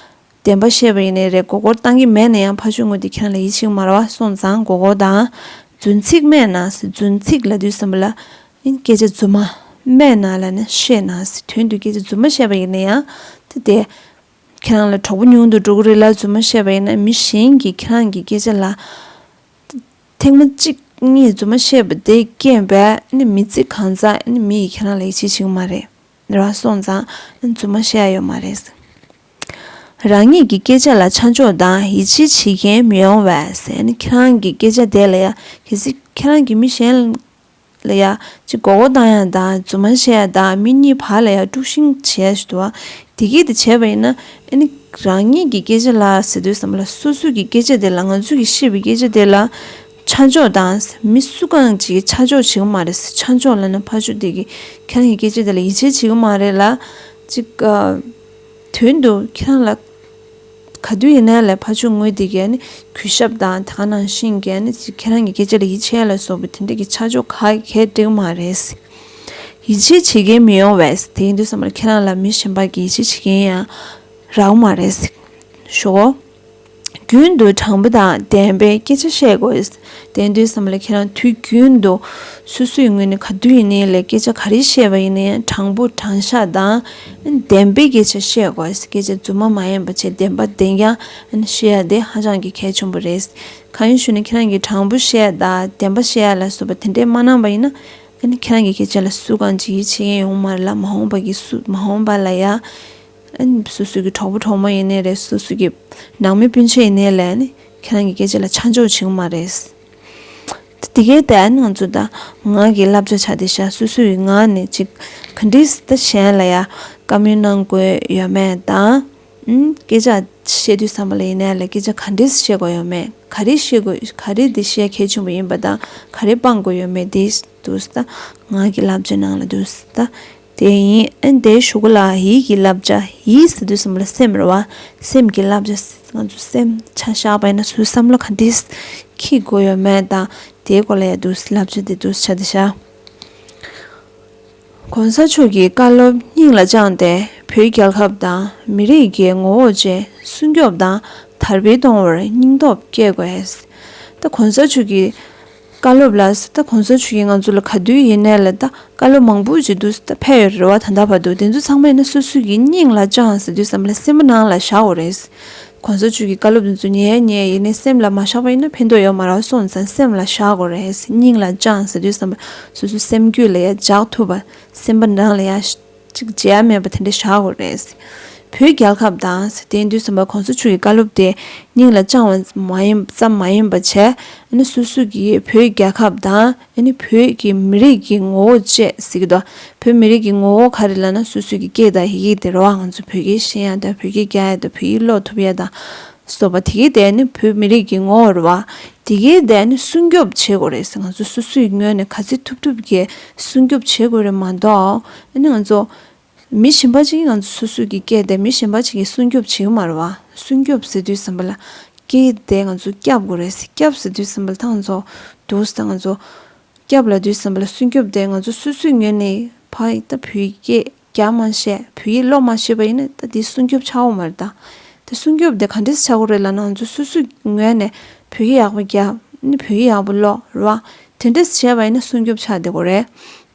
བདེན་པ་བཤད་པ་ཡིན་ནའི་རེད། མགོ་སྐོར་བཏང་གི་མེད་ན་ཡང་ཕར་ཕྱོགས་ངོས་དེ་ཁྱེད་རང་ལ་ཡིད་ཆེས་མ་རེད་བ། སོང་ཙང་མགོ་སྐོར་དང་རྫུན་ཚིག་སྨྲས་ན་ཟེར། རྫུན་ཚིག་ལབ་དུས་ཙམ་པ་ལ་ཨིན་སྐད་ཆ་རྫུན་མ་སྨྲས་ན་ལབ་ན་བཤད་ན་ཟེར། དོན་དུ་སྐད་ཆ་རྫུན་མ་བཤད་པ་ཡིན་ན་ཡང་དེ་དེ་ཁྱེད་རང་ལ་གྲོགས་པོ་ཉུང་དུ་འགྲོ་གི་རེད་ལབ་རྫུན་མ་བཤད་པ་ཡིན་ན་མི་གཞན་གྱིས་ཁྱེད་རང་གི་སྐད་ཆ་ལ་ཐེངས་མ་གཅིག་གཉིས་རྫུན་མ་བཤད་པ་དེ་རྐྱེན་པས་ནི་མི་ཚེ་གང་ཚང་ནི་མི་ཡིས་ཁྱེད་རང་ལ་ཡིད་ཆེས་བྱེད་ཀྱི་མ་རེད། རེད་བ། སོང་ཙང་རྫུན་མ་བཤད་ཡ་ཡོད་མ་རེད། རང་ཉིད་ཀྱི་སྐད་ཆ་ལ་ཆ་འཇོག་དང་ཡིད་ཆེས་བྱེད་མཁན་མི་ཡོང་བས་ཟེར་ནི་ཁྱེད་རང་གི་སྐད་ཆ་དེ་ལ་ཡ་གལ་སྲིད་ཁྱེད་རང་གིས་མི་གཞན་ལ་ཡ་ཅིག་མགོ་སྐོར་བཏང་ཡ་དང་རྫུན་མ་བཤད་ཡ་དང་མི་གཉིས་བར་ལ་ཡ་དཀྲུག་ཤིང་བྱེད་ཡ་ཞིག་འདུག་བ། དེ་གིས་དེ་བྱས་པ་ཡིན་ན་ཨ་ནི་རང་ཉིད་ཀྱི་སྐད་ཆ་ལ་ཟེར་དུས་ཙམ་པ་ལ་སོ་སོ་གི་སྐད་ཆ་དེ་ལ་ང་ཚོ་གིས་བཤད་པའི་སྐད་ཆ་དེ་ལ་ཆ་འཇོག་དང་མི་སུ་གང་ཅིག་གིས་ཆ་འཇོག་བྱེད་ཀྱི་མ་རེད། ཆ་འཇོག་ལབ་ན་ཕར་ཕྱོགས་དེ་གིས་ཁྱེད་རང་གི་སྐད་ཆ་དེ་ལ་ཡིད་ཆེས་བྱེད་ཀྱི་མ་རེད་ལ། ཅིག་ཨ། དོན་དུ་ཁྱེད་རང་ལ་ག་དུས་ཡིན་ནའི་ལས་ཕར་ཕྱོགས་ངོས་དེ་གས་ནི་གུས་ཞབས་དང་དེ་ག་ནང་བཞིན་གས་ནི་ཅིག་ཁྱེད་རང་གི་སྐད་ཆ་ལ་ཡིད་ཆེས་ལ་སོགས་པའི་དེ་འདྲ་གི་ཆ་འཇོག་ག་གས་འགྲིག་མ་རེད། ཡིད་ཆེས་བྱེད་མཁན་མི་ཡོང་བས། དེ་ཡིན་དུས་ཙམ་པར་ཁྱེད་རང་ལ་མི་གཞན་པ་གིས་ཡིད་ཆེས་བྱེད་མཁན་ཡང་རག་མ་རེད། ཞོག་རྒྱུན་དུ་དྲང་པོ་དང་བདེན་པའི་སྐད་ཆ་བཤད་དགོས། དེ་ཡིན་དུས་ཙམ་པ་ལ་ཁྱེད་རང་དུས་རྒྱུན་དུ་སོ་སོའི་ངོས་ནས་ག་དུས་ཡིན་ནའི་ལས་སྐད་ཆ་ག་རེ་བཤད་པ་ཡིན་ནའི་དྲང་པོ་དྲང་བཞག་དང་བདེན་པའི་སྐད་ཆ་བཤད་དགོས། སྐད་ཆ་རྫུན་མ་མ་ཡིན་པ་བྱས་བདེན་པ་བདེན་རྐྱང་བཤད་ཡ་དེ་ཧ་ཅང་གི་གལ་ཆེན་པོ་རེད། གང་ཡིན་ཞུ་ན་ཁྱེད་རང་གིས་དྲང་པོ་བཤད་ཡ་དང་བདེན་པ་བཤད་ཡ་ལ་སོགས་པ་དེ་འདྲས་མ་གནང་པ་ཡིན་ན་ཨ་ནི་ཁྱེད་རང་གི་སྐད་ཆ་ལ་སུ་གང་ཅིག་ཡིད་ཆེས་མཁན་ཡོང་མ་རེད་ལ། མ་འོངས་པ་གི་སུ་མ་འོངས་པ་ལ་ཡ། ཨ་ནི་སོ་སོ་གི་གྲོགས་པོ་གྲོགས་མོ་ཡིན་ནའི་རེད། སོ་སོ་གི་ནང་མི་སྤུན་མཆེད་ཡིན་ནའི་ལས་ནི་ཁྱེད་རང་གི་སྐད་ཆ་ལ་ཆ་འཇོག་བྱེད་ཀྱི་མ་རེད། དེ་གའི་ད་ནི་ང་ཚོ་ད་ངག་གི་བསླབ་བྱ་ཆ་དེ་ཤ་སོ་སོའི་ངག་ནས་ཅིག་ག་འདྲས་ད་གཞན་ལ་ཡ་བཀའ་མོལ་གནང་དགོས་ཡོད་མེད་དང་། ཨུམ། སྐད་ཆ་བཤད་དུས་ཙམ་པ་ལ་ཡིན་ནའི་ལ་སྐད་ཆ་ག་འདྲས་བཤད་དགོས་ཡོད་མེད། ག་རེ་བཤད་དགོས། ག་རེ་དེ་བཤད་གལ་ཆེན་པོ་ཡིན་པ་དང་ག་རེ་སྤང་དགོས་ཡོད་མེད་དེ་འདུག་ད་ངག་གི་བསླབ་བྱ་ནང་ལ་འདུག་ད། དེ་ཡིན། ཨན་དེའི་གཞུག་གུ་ལ་ཡིད་ཀྱི་བསླབ་བྱ། ཡིད་ཟེར་དུས་ཙམ་པ་ལ་སེམས་རེད་བ། སེམས་ཀྱི་བསླབ་བྱ། ང་ཚོ་སེམས་ཆ་བཞག་པ་ཡིན་ན་སོའི་བསམ་བློ་ག་འདྲས་འཁྱེར་དགོས་ཡོད་མེད་དང་དེའི་སྐོར་ལ་ཡ་འདུག་བསླབ་བྱ་དེ་འདུག་ཆ་དེ་བཞག་གོང་ས་མཆོག་གི་བཀའ་སློབ་སྙིང་ལ་བཅངས་ཏེ་བོད་རྒྱལ་ཁབ་དང་མི་རིགས་ཀྱི་ངོ་བོ་བཅས་སྲུང་སྐྱོབ་དང་དར་སྤེལ་གཏོང་བར་སྙིང་སྟོབས་བསྐྱེད་དགོས། ད་གོང་ས་མཆོག་གི་བཀའ་སློབ་ལ་ད་གོང་ས་མཆོག་གིས་ང་ཚོ་ལ་ག་དུས་ཡིན་ནའི་ལ་ད་བཀའ་སློབ་མང་པོ་ཅིག་འདུག་ད་ཕེབས་ཡོད་རེད་བ། ད་ལྟ་བར་དུ་དེ་ཚོ་ཚང་མ་ཡིན་ན་སོ་སོ་གི་སྙིང་ལ་བཅངས་ཟེར་དུས་ཙམ་ལ་སེམས་པ་ནང་ལ་བཞག་དགོས་རེད། གོང་ས་མཆོག་གི་བཀའ་སློབ་དེ་ཚོ་ཉན་ཉན་ཡིན་ནའི་སེམས་ལ་མ་བཞག་པ་ཡིན་ན་ཕན་ཐོགས་ཡོད་མ་རེད། སོང་ཙང་སེམས་ལ་བཞག་དགོས་རེད། སྙིང་ལ་བཅངས་ཟེར་དུས་ཙམ་པ་སོ་སོའི་སེམས་རྒྱུད་ལ་ཡ་འཇགས་ཐུབ་པ། སེམས་པ་ནང་ལ་ཡ། ཅིག་བརྗེད་ཡ་མེད་པ་དེ་འདྲ་བཞག་དགོས་རེད། བོད་རྒྱལ་ཁབ་དང་དེ་ཡིན་དུས་ཙམ་པ་གོང་ས་མཆོག་གི་བཀའ་སློབ་དེ་སྙིང་ལ་བཅངས་པ་མ་ཡིན་ཙམ་མ་ཡིན་པ་བྱས། ཨ་ནི་སོ་སོ་གི་བོད་རྒྱལ་ཁབ་དང་ཨ་ནི་བོད་ཀྱི་མི་རིགས་ཀྱི་ངོ་བོ་བཅས་ཟེར་གྱི་འདུག་བོད་མི་རིགས་ཀྱི་ངོ་བོ་ག་རེ་ལབ་ན་སོ་སོ་གི་སྐད་དང་ཡི་གེ་དེ་རེད་བ། ང་ཚོ་བོད་སྐད་ཤེས་ཡ་དང་བོད་སྐད་རྒྱག་ཡ་དང་བོད་ཡིག་ཀློག་ཐུབ་ཡ་དང་། སོགས་པ་དེ་གའི་དེ་ནི་བོད་མི་རིགས་ཀྱི་ངོ་བོ་རེད་བ། དེ་གའི་དེ་ནི་སྲུང་སྐྱོབ་བྱེད་དགོས་རེད་ཟེར། ང་ཚོ་སོ་སོའི་ངོས་ནས་ག་ཚོད་ཐུབ་ཐུབ་ཀྱིས་སྲུང་སྐྱོབ་བྱེད་དགོས་རེད་མ་གཏོགས། ཨ་ནི་ང་ཚོ་མི་གཞན་པ་ཅིག་གིས་ང་ཚོ་སོ་སོའི་གི་སྐད་དེ་མི་གཞན་པ་ཅིག་གིས་སྲུང་སྐྱོབ་བྱེད་ཀྱི་མ་རེད་བ། སྲུང་སྐྱོབ་ཟེར་དུས་ཙམ་པ་ལ་སྐད་དེ་ང་ཚོ་སྐྱབས་དགོས་རེད་ཟེར། སྐྱབས་ཟེར་དུས་ཙམ་པ་ལ་ད་ང་ཚོ་འདུག་ཟེར། ད་ང་ཚོ་སྐྱབས་ལབ་དུས་ཙམ་པ་ལ་སྲུང་སྐྱོབ་དེ་ང་ཚོ་སོ་སོའི་ངོས་ནས་ཕ་ཡི་ད་བོད་སྐད། རྒྱག་མ་ཤེས། བོད་ཡིག་ཀློག་མ་ཤེས་པ་ཡིན་ན་ད་དེ་སྲུང་སྐྱོབ་ཆགས་འོང་མ་རེད་ད། དེ་སྲུང་སྐྱོབ་དེ་ག་འདྲས་ཆགས་དགོས་རེད་ལབ་ན་ང་ཚོ་སོ་སོའི་ངོས་ནས་བོད་ཡིག་ཡག་པོ་རྒྱག་ནི་བོད་ཡིག་ཡག་པོ་ཀློག་རེད་བ། དེ་འདྲས་བྱས་པ་ཡིན་ན་སྲུང་སྐྱོབ་ཆགས་བསྡད་དགོས་རེད།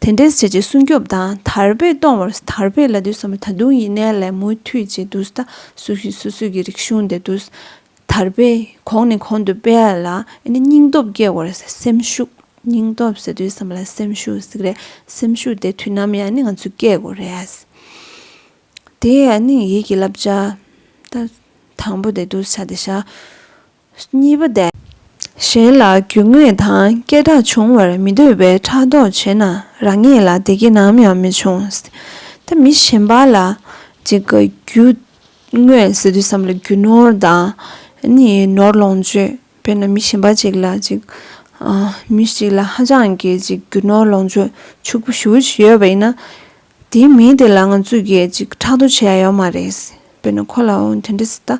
དེ་འདྲས་བྱས་རྗེས་སྲུང་སྐྱོབ་དང་དར་སྤེལ་གཏོང་བར། དར་སྤེལ་ལབ་དུས་ཙམ་པ་ད་དུང་ཡིན་ནའི་ལས་མུ་མཐུད་ཅིག་འདུག་ད་སོ་སོའི་སོ་སོའི་གི་རིག་གཞུང་དེ་འདུག་དར་སྤེལ་གོང་ནས་གོང་དུ་སྤེལ་ཡ་ལ་ཨ་ནི་སྙིང་སྟོབས་སྐྱེ་དགོས་རེད། སེམས་ཤུགས། སྙིང་སྟོབས་ཟེར་དུས་ཙམ་པ་ལ་སེམས་ཤུགས་ཟེར་གི་རེད། སེམས་ཤུགས་དེ་དུས་ནམ་ཡང་ནི་ང་ཚོས་སྐྱེ་དགོས་རེད། དེ་ཡང་ནི་ཡིད་ཀྱི་བསླབ་བྱ། ད་དང་པོ་དེ་འདུག་ཆ་དེ་བཞག་གཉིས་པ་དེ། གཞན་ལ་རྒྱུ་དངོས་དང་སྐད་གྲགས་འབྱུང་བར་མི་འདོད་པའི་ཕྲག་དོག་བྱས་ན་རང་ཉིད་ལ་བདེ་སྐྱིད་ནམ་ཡང་མི་འབྱུང་། ད་མི་གཞན་པ་ལ་ཅིག་གི་རྒྱུ་དངོས་ཟེར་དུས་ཙམ་ལ་རྒྱུ་ནོར་དང་ནི་ནོར་ལོངས་སྤྱོད། དཔེར་ན་མི་གཞན་པ་ཅིག་ལ་ཅིག་ཨ། མི་ཞིག་ལ་ཧ་ཅང་གི་ཅིག་རྒྱུ་ནོར་ལོངས་སྤྱོད་ཕྱུག་པོ་ཞེ་པོ་ཅིག་ཡོད་པ་ཡིན་ན། དེའི་མི་དེ་ལ་ང་ཚོས་ཀྱིས་ཅིག་ཕྲག་དོག་བྱེད་ཡ་ཡོད་མ་རེད། དཔེར་ན་ཁོ་ལ་འོ་དེ་འདྲ་ཟེར་ད།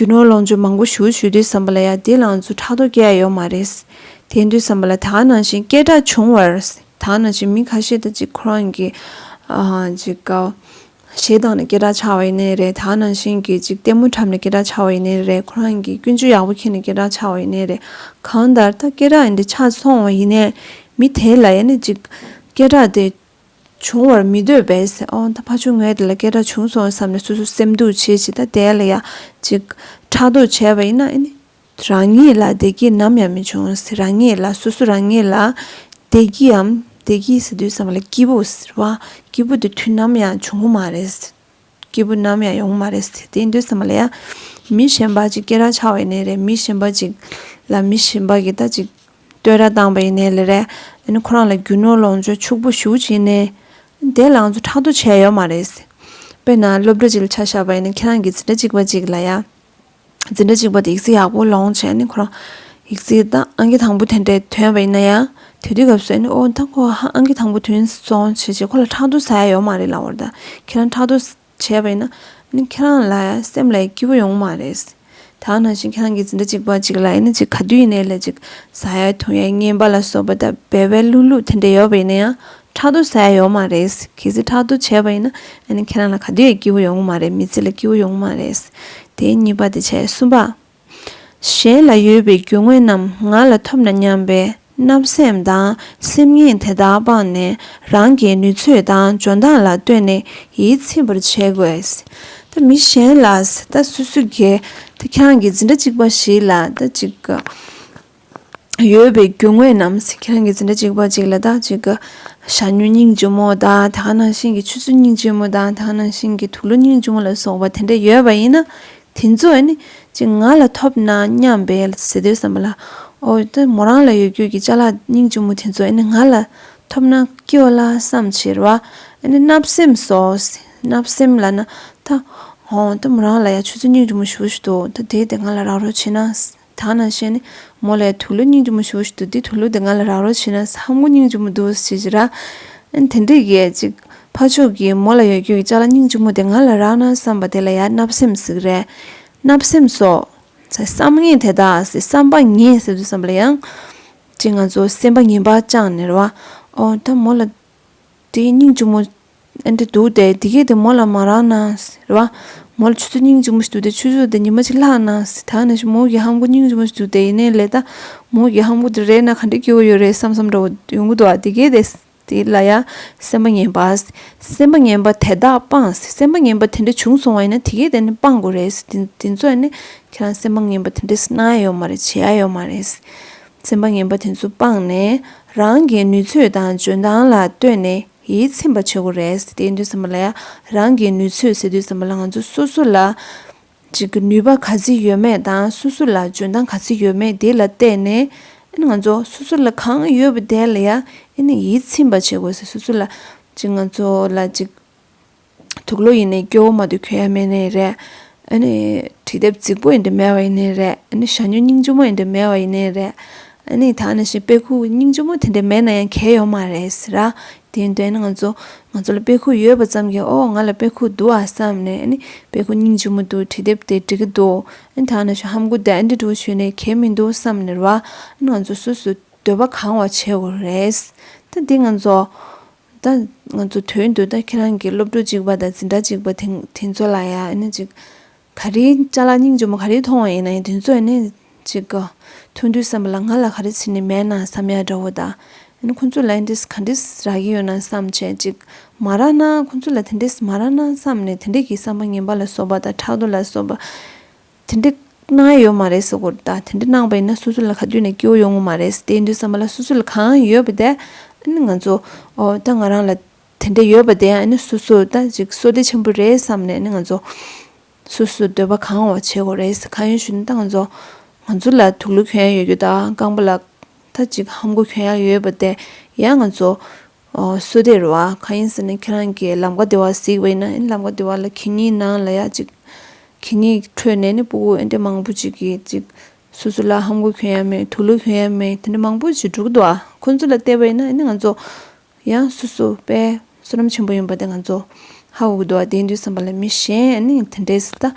རྒྱུ་ནོར་ལོངས་སྤྱོད་མང་པོ་ཞེ་པོ་ཅིག་ཡོད་དུས་ཙམ་པ་ལ་ཡ་དེ་ལ་ང་ཚོ་ཕྲག་དོག་སྐྱེ་ཡ་ཡོད་མ་རེད། དེ་དུས་ཙམ་པ་ལ་ད་ནང་བཞིན་སྐད་གྲགས་བྱུང་བར། ད་ནང་བཞིན་མི་ཁ་ཤས་ད་ཅིག་ཁོ་རང་གི་ཨ་ཅིག་ག་གཞས་བཏང་ནས་སྐད་གྲགས་ཆགས་པ་ཡིན་ནའི་རེད། ད་ནང་བཞིན་གྱི་ཅིག་ལྟད་མོ་འཁྲབ་ནས་སྐད་གྲགས་ཆགས་པ་ཡིན་ནའི་རེད། ཁོ་རང་གི་ཀུན་སྤྱོད་ཡག་པོ་འཁྱེར་ནས་སྐད་གྲགས་ཆགས་པ་ཡིན་ནའི་རེད། གང་ལྟར་ད་སྐད་གྲགས་ཡིན་དེ་ཆགས་སོང་བ་ཡིན་ནའི་མི་དེ་ལ་ཡ་ནི་ཅིག་སྐད་གྲགས་དེ་བྱུང་བར་མི་འདོད་པས། ཨོ་ད་ཕ་ཆུང་ངའི་དེ་ལ་སྐད་གྲགས་བྱུང་སོང་བསམ་ནས་སོ་སོ་སེམས་སྡུག་བྱེད་ཅིག་ད་དེ་ལ་ཡ་ཅིག་ཕྲག་དོག་བྱས་པ་ཡིན་ན་ཨ་ནི། རང་ཉིད་ལ་བདེ་སྐྱིད་ནམ་ཡང་མི་འབྱུང་། རང་ཉིད་ལ་སོ་སོ་རང་ཉིད་ལ་བདེ་སྐྱིད་འམ་བདེ་སྐྱིད་ཟེར་དུས་ཙམ་པ་ལ་སྐྱིད་པོ་ཟེར་བ། སྐྱིད་པོ་དེ་དུས་ནམ་ཡང་འབྱུང་གི་མ་རེད། སྐྱིད་པོ་ནམ་ཡང་ཡོང་གི་མ་རེད། དེ་ཡིན་དུས་ཙམ་པ་ལ་ཡ། མི་གཞན་པ་ཅིག་སྐད་གྲགས་ཆགས་པ་ཡིན་ནའི་རེད། མི་གཞན་པ་ཅིག་ལ་མི་གཞན་པ་གིས་ད་ཅིག་བསྟོད་ར་བཏང་པ་ཡིན་ནའི་ལས་རེད། ཨ་ནི་ཁོ་རང་ལ་རྒྱུ་ནོར་ལོངས་སྤྱོད་ཕྱུག་པོ་ཞེ་པོ་ཅིག་ཡིན་ནའི། དེ་ལ་ང་ཚོ་ཕྲག་དོག་བྱས་ཡོད་མ་རེད། དཔེར་ན་སློབ་གྲྭ་ཅིག་ལ་ཆ་བཞག་པ་ཡིན་ན་ཁྱེད་རང་གི་འཛིན་གྲྭ་གཅིག་པ་ཅིག་ལ་ཡ། འཛིན་གྲྭ་གཅིག་པ་དེ་ཡིག་ཚད་ཡག་པོ་ལོངས་བྱས་ནས་ཁོ་རང་ཡིག་ཚད་ད་ཨང་ཀི་དང་པོ་དེ་འདྲས་ཐོན་པ་ཡིན་ན་ཡང་དེ་དུས་སྐབས་སུ་ཨ་ནི་ཨོ་ད་ཁོ་ཧ་ཨང་ཀི་དང་པོ་ཐོན་སོང་བྱས་བྱས་ཁོ་ལ་ཕྲག་དོག་ཟ་ཡ་ཡོད་མ་རེད་ལབ་པ་རེད། ད་ཁྱེད་རང་ཕྲག་དོག་བྱས་པ་ཡིན་ན་ཨ་ནི་ཁྱེད་རང་ལ་ཡང་སེམས་ལ་ཡང་སྐྱིད་པོ་ཡོང་མ་རེད། ད་ནང་བཞིན་ཁྱེད་རང་གི་འཛིན་གྲྭ་གཅིག་པ་གཅིག་ལ་ཨ་ནི་ཅིག་ག་དུས་ཡིན་ནའི་ལས་ཅིག་ཟ་ཡ་འཐུང་ཡ་རྔན་པ་ལ་སོགས་པ་ད་སྦལ་པའི་ལྷུག་ལྷུག་དེ་འདྲས་ཡོད་པ་ཡིན་ན་ཡང་། ཕྲག་དོག་ཟ་ཡ་ཡོད་མ་རེད། གལ་སྲིད་ཕྲག་དོག་བྱས་པ་ཡིན་ན་ཨ་ནི་ཁྱེད་རང་ལ་ག་དུས་ཡང་སྐྱིད་པོ་ཡོང་གི་མ་རེད། མི་ཚེ་ལ་སྐྱིད་པོ་ཡོང་གི་མ་རེད། དེ་གཉིས་པ་དེ་བྱས། གསུམ་པ། གཞན་ལ་ཡོད་པའི་རྒྱུ་དངོས་རྣམས་ང་ལ་ཐོབ་ན་སྙམ་པའི་བརྣབ་སེམས་དང་སེམས་ངན་དེ་དག་སྤངས་ནས་རང་གི་ནུས་ཚོད་དང་འཇོན་ཐང་ལ་ལྟོས་ནས་ཡིད་ཚིམ་པར་བྱེད་དགོས། ད་མི་གཞན་ལ་ད་སོ་སོ་གི་ད་ཁྱེད་རང་གི་འཛིན་གྲྭ་གཅིག་པ་ཞིག་ལ་ད་ཅིག་ཡོད་པའི་རྒྱུ་དངོས་རྣམས་ཁྱེད་རང་གི་འཛིན་གྲྭ་གཅིག་པ་གཅིག་ལ་ད་ཅིག་གི་ཞ་སྨྱུག་སྙིང་རྗེ་མོ་དང་དེ་ག་ནང་བཞིན་གྱི་ཆུ་ཚོད་སྙིང་རྗེ་མོ་དང་དེ་ག་ནང་བཞིན་གྱི་དུག་ལོག་སྙིང་རྗེ་མོ་ལ་སོགས་པ་དེ་འདྲ་ཡོད་པ་ཡིན་ན་དེ་ཚོ་ཨ་ནི་ཅིག་ང་ལ་ཐོབ་ན་སྙམ་པའི་ཟེར་དུས་ཙམ་པ་ལ་ཨོ་ད་མོ་རང་ལ་ཡོད་རྒྱུ་གི་ཅ་ལག་སྙིང་རྗེ་མོ་དེ་ཚོ་ཨ་ནི་ང་ལ་ཐོབ་ན་སྐྱིད་པ་ལ་བསམ་བྱེད་ར་བ། ཨ་ནི་བརྣབ་སེམས་སོ། བརྣབ་སེམས་ལབ་ན་ད་ཨོ་ད་མོ་རང་ལ་ཡ་ཆུ་ཚོད་སྙིང་རྗེ་མོ་ཞེ་པོ་ཞིག་འདུག་ད་དེ་དེ་ང་ལ་རག་རོགས་བྱེད་ན། ད་ནང་བཞིན་ནི་མོ་ལ་དུག་ལོག་སྙིང་རྗེ་མོ་ཞེ་པོ་ཞིག་འདུག་འདི་དུག་ལོག་དེ་ང་ལ་རག་རོགས་བྱེད་ན་ཧམ་གོ་སྙིང་རྗེ་མོ་འདུག་ཟེར་གྱི་ར། ཨ་ནི་དེ་འདྲས་ཀྱི་ཅིག་ཕར་ཕྱོགས་ཀྱི་མོ་ལ་ཡོད་རྒྱུ་གི་ཅ་ལག་སྙིང་རྗེ་མོ་དེ་ང་ལ་རག་ན་བསམ་པ་དེ་ལ་ཡ་བརྣབ་སེམས་ཟེར་གྱི་རེད། བརྣབ་སེམས་སོ། བསམ་ངན་དེ་དག་ཟེར་བསམ་པ་ངན་ཟེར་དུས་ཙམ་པ་ལ་ཡང་ཅིག་ང་ཚོ་སེམས་པ་ངན་པ་བཅངས་ནས་ར་བ། ཨོ་ད་མོ་ལ་དེ་སྙིང་རྗེ་མོ་ཨེ་འདྲ་འདུག་སྟེ་དེ་གས་དེ་མོ་ལ་མ་རག་ན་རེད་བ། མོ་ལ་ཆུ་ཚོད་སྙིང་རྗེ་མོ་ཞིག་འདུག་སྟེ་ཆུ་ཚོད་དེ་ཉི་མ་གཅིག་ལྷག་ན་ད་ནང་བཞིན་མོ་གི་ཧམ་གོ་སྙིང་རྗེ་མོ་ཞིག་འདུག་སྟེ་ཡིན་ནའི་ལས་ད་མོ་གི་ཧམ་གོ་དེ་རེད་ན་ག་འདྲ་སྐྱིད་པོ་ཡོད་རེད་བསམ་བསམ་འདྲ་བོ་ཡོང་གི་འདུག་ཨ། དེ་གས་དེ་དེ་ལ་ཡ་སེམས་པ་ངན་པ། སེམས་པ་ངན་པ་དེ་དག་སྤངས། སེམས་པ་ངན་པ་དེ་འདྲ་བྱུང་སོང་བ་ཡིན་ན་དེ་གས་དེ་ནི་སྤང་དགོས་རེད། དེ་དེ་ཚོ་ཡིན་ནི་ཁྱེད་རང་སེམས་པ་ངན་པ་དེ་འདྲ་གནང་ཡ་ཡོད་མ་རེད། བྱེད་ཡ་ཡོད་མ་རེད། སེམས་པ་ངན་པ་དེ་ཚོ་སྤངས་ནས་རང་གི་ནུས་ཚོད་དང་འཇོན་ཐང་ལ་ལྟོས་ནས། ཡིད་ཚིམ་པ་བྱེད་དགོས་རེད། དེ་ཡིན་དུས་ཙམ་པ་ལ་ཡ་རང་གི་ནུས་ཚོད་ཟེར་དུས་ཙམ་པ་ལ་ང་ཚོ་སོ་སོ་ལ་ཅིག་གི་ནུས་པ་ག་ཚོད་ཡོད་མེད་དང་སོ་སོ་ལ་འཇོན་ཐང་ག་ཚོད་ཡོད་མེད་དེ་ལ་བལྟས་ནས་ཨ་ནི་ང་ཚོ་སོ་སོ་ལ་གང་ཡོད་པ་དེ་ལ་ཡ་ཨ་ནི་ཡིད་ཚིམ་པ་བྱེད་དགོས་ཟེར། སོ་སོ་ལ་ཅིག་ང་ཚོ་ལ་ཅིག་དུག་ལོག་ཡིན་ནའི་སྐྱོ་བོ་མ་དུ་གྱོན་ཡ་མེད་ནའི་རེད། ཨ་ནི་བྲིས་དེབ་རྫིག་པོ་ཡིན་དུ་མེད་པ་ཡིན་ནའི་རེད། ཨ་ནི་ཞ་སྨྱུག་སྙིང་རྗེ་མོ་ཡིན་དུ་མེད་པ་ཡིན་ནའི་རེད། ཨ་ནི་ད་ནང་བཞིན་དཔེ་ཁུག་སྙིང་རྗེ་མོ་དེ་འདྲ་མེད་ན་ཡང་གལ་ཡོད་མ་རེད་ཟེར་ར། དེ་ཡིན་དུས་ཨ་ནི་ང་ཚོ་ང་ཚོ་ལ་དཔེ་ཁུག་ཡོད་པ་ཙམ་གྱིས་ཨོ་ང་ལ་དཔེ་ཁུག་འདུག་ཨ་བསམ་ནས་ཨ་ནི་དཔེ་ཁུག་སྙིང་རྗེ་མོ་འདུག་བྲིས་དེབ་དེ་འགྲིག་གི་འདུག་ཨ་ནི་ད་ནང་བཞིན་ཧམ་གོ་དེ་ཨ་འདྲ་འདྲ་བོ་ཞུས་ནས་གལ་མི་འདུག་བསམ་ནས་ར། ཨ་ནི་ང་ཚོ་སོ་སོ་འདོད་པ་གང་བ་བྱེད་དགོས་རེད། ད་འདི་ང་ཚོ་ད་ང་ཚོ་དོན་དུ་ད་ཁྱེད་རང་གི་སློབ་ཕྲུག་གཅིག་པ་དང་འཛིན་གྲྭ་གཅིག་པ་དེ་དེ་ཚོ་ལ་ཡ་ཨ་ནི་ཅིག་ག་རེ་ཅ་ལག་སྙིང་རྗེ་མོ་ག་རེ་མཐོང་བ་ཡིན་ན་ཡང་དེ་ཚོ་ཨ་ནི་ཅིག་ག་མཐོང་དུས་བསམ་པ་ལ་ང་ལ་ག་རེ་བྱས་ནས་མེད་ན་བསམ་ཡ་འདྲ་བོ་དང་ཨ་ནི་ཁོང་ཚོ་ལ་ཨ་འདྲས་ག་འདྲས་རག་གི་ཡོད་ན་བསམ་བྱས་ཅིག་མ་རག་ན་ཁོང་ཚོ་ལ་དེ་འདྲས་མ་རག་ན་བསམ་ནས་དེ་འདྲས་ཀྱི་བསམ་པ་ངན་པ་ལ་སོགས་པ་དང་ཕྲག་དོག་ལ་སོགས་པ། དེ་འདྲ་གནང་ཡ་ཡོད་མ་རེད་ཟེར་གོ་ད། དེ་འདྲ་གནང་པ་ཡིན་ན་སོ་སོ་ལ་ག་དུས་ནས་སྐྱིད་པོ་ཡོང་གི་མ་རེད། དེ་ཡིན་དུས་ཙམ་པ་ལ་སོ་སོ་ལ་གང་ཡོད་པ་དེ་ཨ་ནི་ང་ཚོ་ཨོ་ད་ང་རང་ལ་དེ་འདྲ་ཡོད་པ་དེ་ཨ་ནི་སོ་སོ་ད་ཅིག་བསོད་བདེ་ཆེན་པོ་རེད་བསམ་ནས་ཨ་ནི་ང་ཚོ་སོ་སོ་འདོད་པ་གང་བ་བྱེད་དགོས་རེད། གང་ཡིན་ཞུ་ན་ད་ང་ཚོ་ང་ཚོ་ལ་དུག་ལོག་གྱོན་ཡ་ཡོད་རྒྱུ་དང་རྐང་པ་ལ་ད་ཅིག་ཧམ་གོ་གྱོན་ཡ་ཡོད་པ་དེ་ཡང་ང་ཚོ་ཨོ་བསོད་བདེ་རེད་བ། གང་ཡིན་ཟེར་ན་ཁྱེད་རང་གི་ལམ་ཀ་བདེ་བ་གཟིགས་པ་ཡིན་ན་ཨ་ནི་ལམ་ཀ་བདེ་བ་ལ་གད་སྙིགས་ནང་ལ་ཡ་ཅིག་གད་སྙིགས་ཁྲོད་ནས་ནི་སྤུ་གུ་ཨེ་འདྲ་མང་པོ་ཅིག་གིས་ཅིག་སོ་སོ་ལ་ཧམ་གོ་གྱོན་ཡ་མེད། དུག་ལོག་གྱོན་ཡ་མེད། དེ་འདྲ་མང་པོ་ཅིག་འགྲོ་གི་འདུག་ཨ། ཁོང་ཚོ་ལ་བལྟས་པ་ཡིན་ན་ཨ་ནི་ང་ཚོ་ཡང་སོ་སོ་དཔེ་བསོད་ནམས་ཆེན་པོ་ཡིན་པ་དེ་ང་ཚོ་ཧ་གོ་གི་འདུག་ཨ། དེ་ཡིན་དུས་ཙམ་པ་ལ་མི་གཞན་ཨ་ནི་དེ་འདྲས་ད་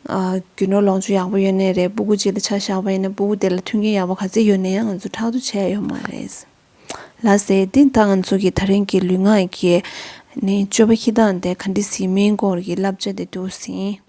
ཨ་རྒྱུ་ནོར་ལོངས་སྤྱོད་ཡག་པོ་ཡོད་ནའི་རེད། སྤུ་གུ་གཅིག་ལ་ཆ་བཞག་པ་ཡིན་ན་སྤུ་གུ་དེ་ལ་མཐུན་རྐྱེན་ཡག་པོ་ག་ཚད་ཡོད་ནའི་ཡང་ང་ཚོ་ཕྲག་དོག་བྱས་ཡོད་མ་རེད། ལགས་སེ། འདི་ད་ང་ཚོ་གི་ད་རིང་གི་ལུས་ངག་གི་ནི་སྤྱོད་པ་འཁྱེར་སྟངས་དེ་ག་འདྲ་ཞིག་མིན་སྐོར་གྱི་བསླབ་བྱ་དེ་འདུག་ཟིན།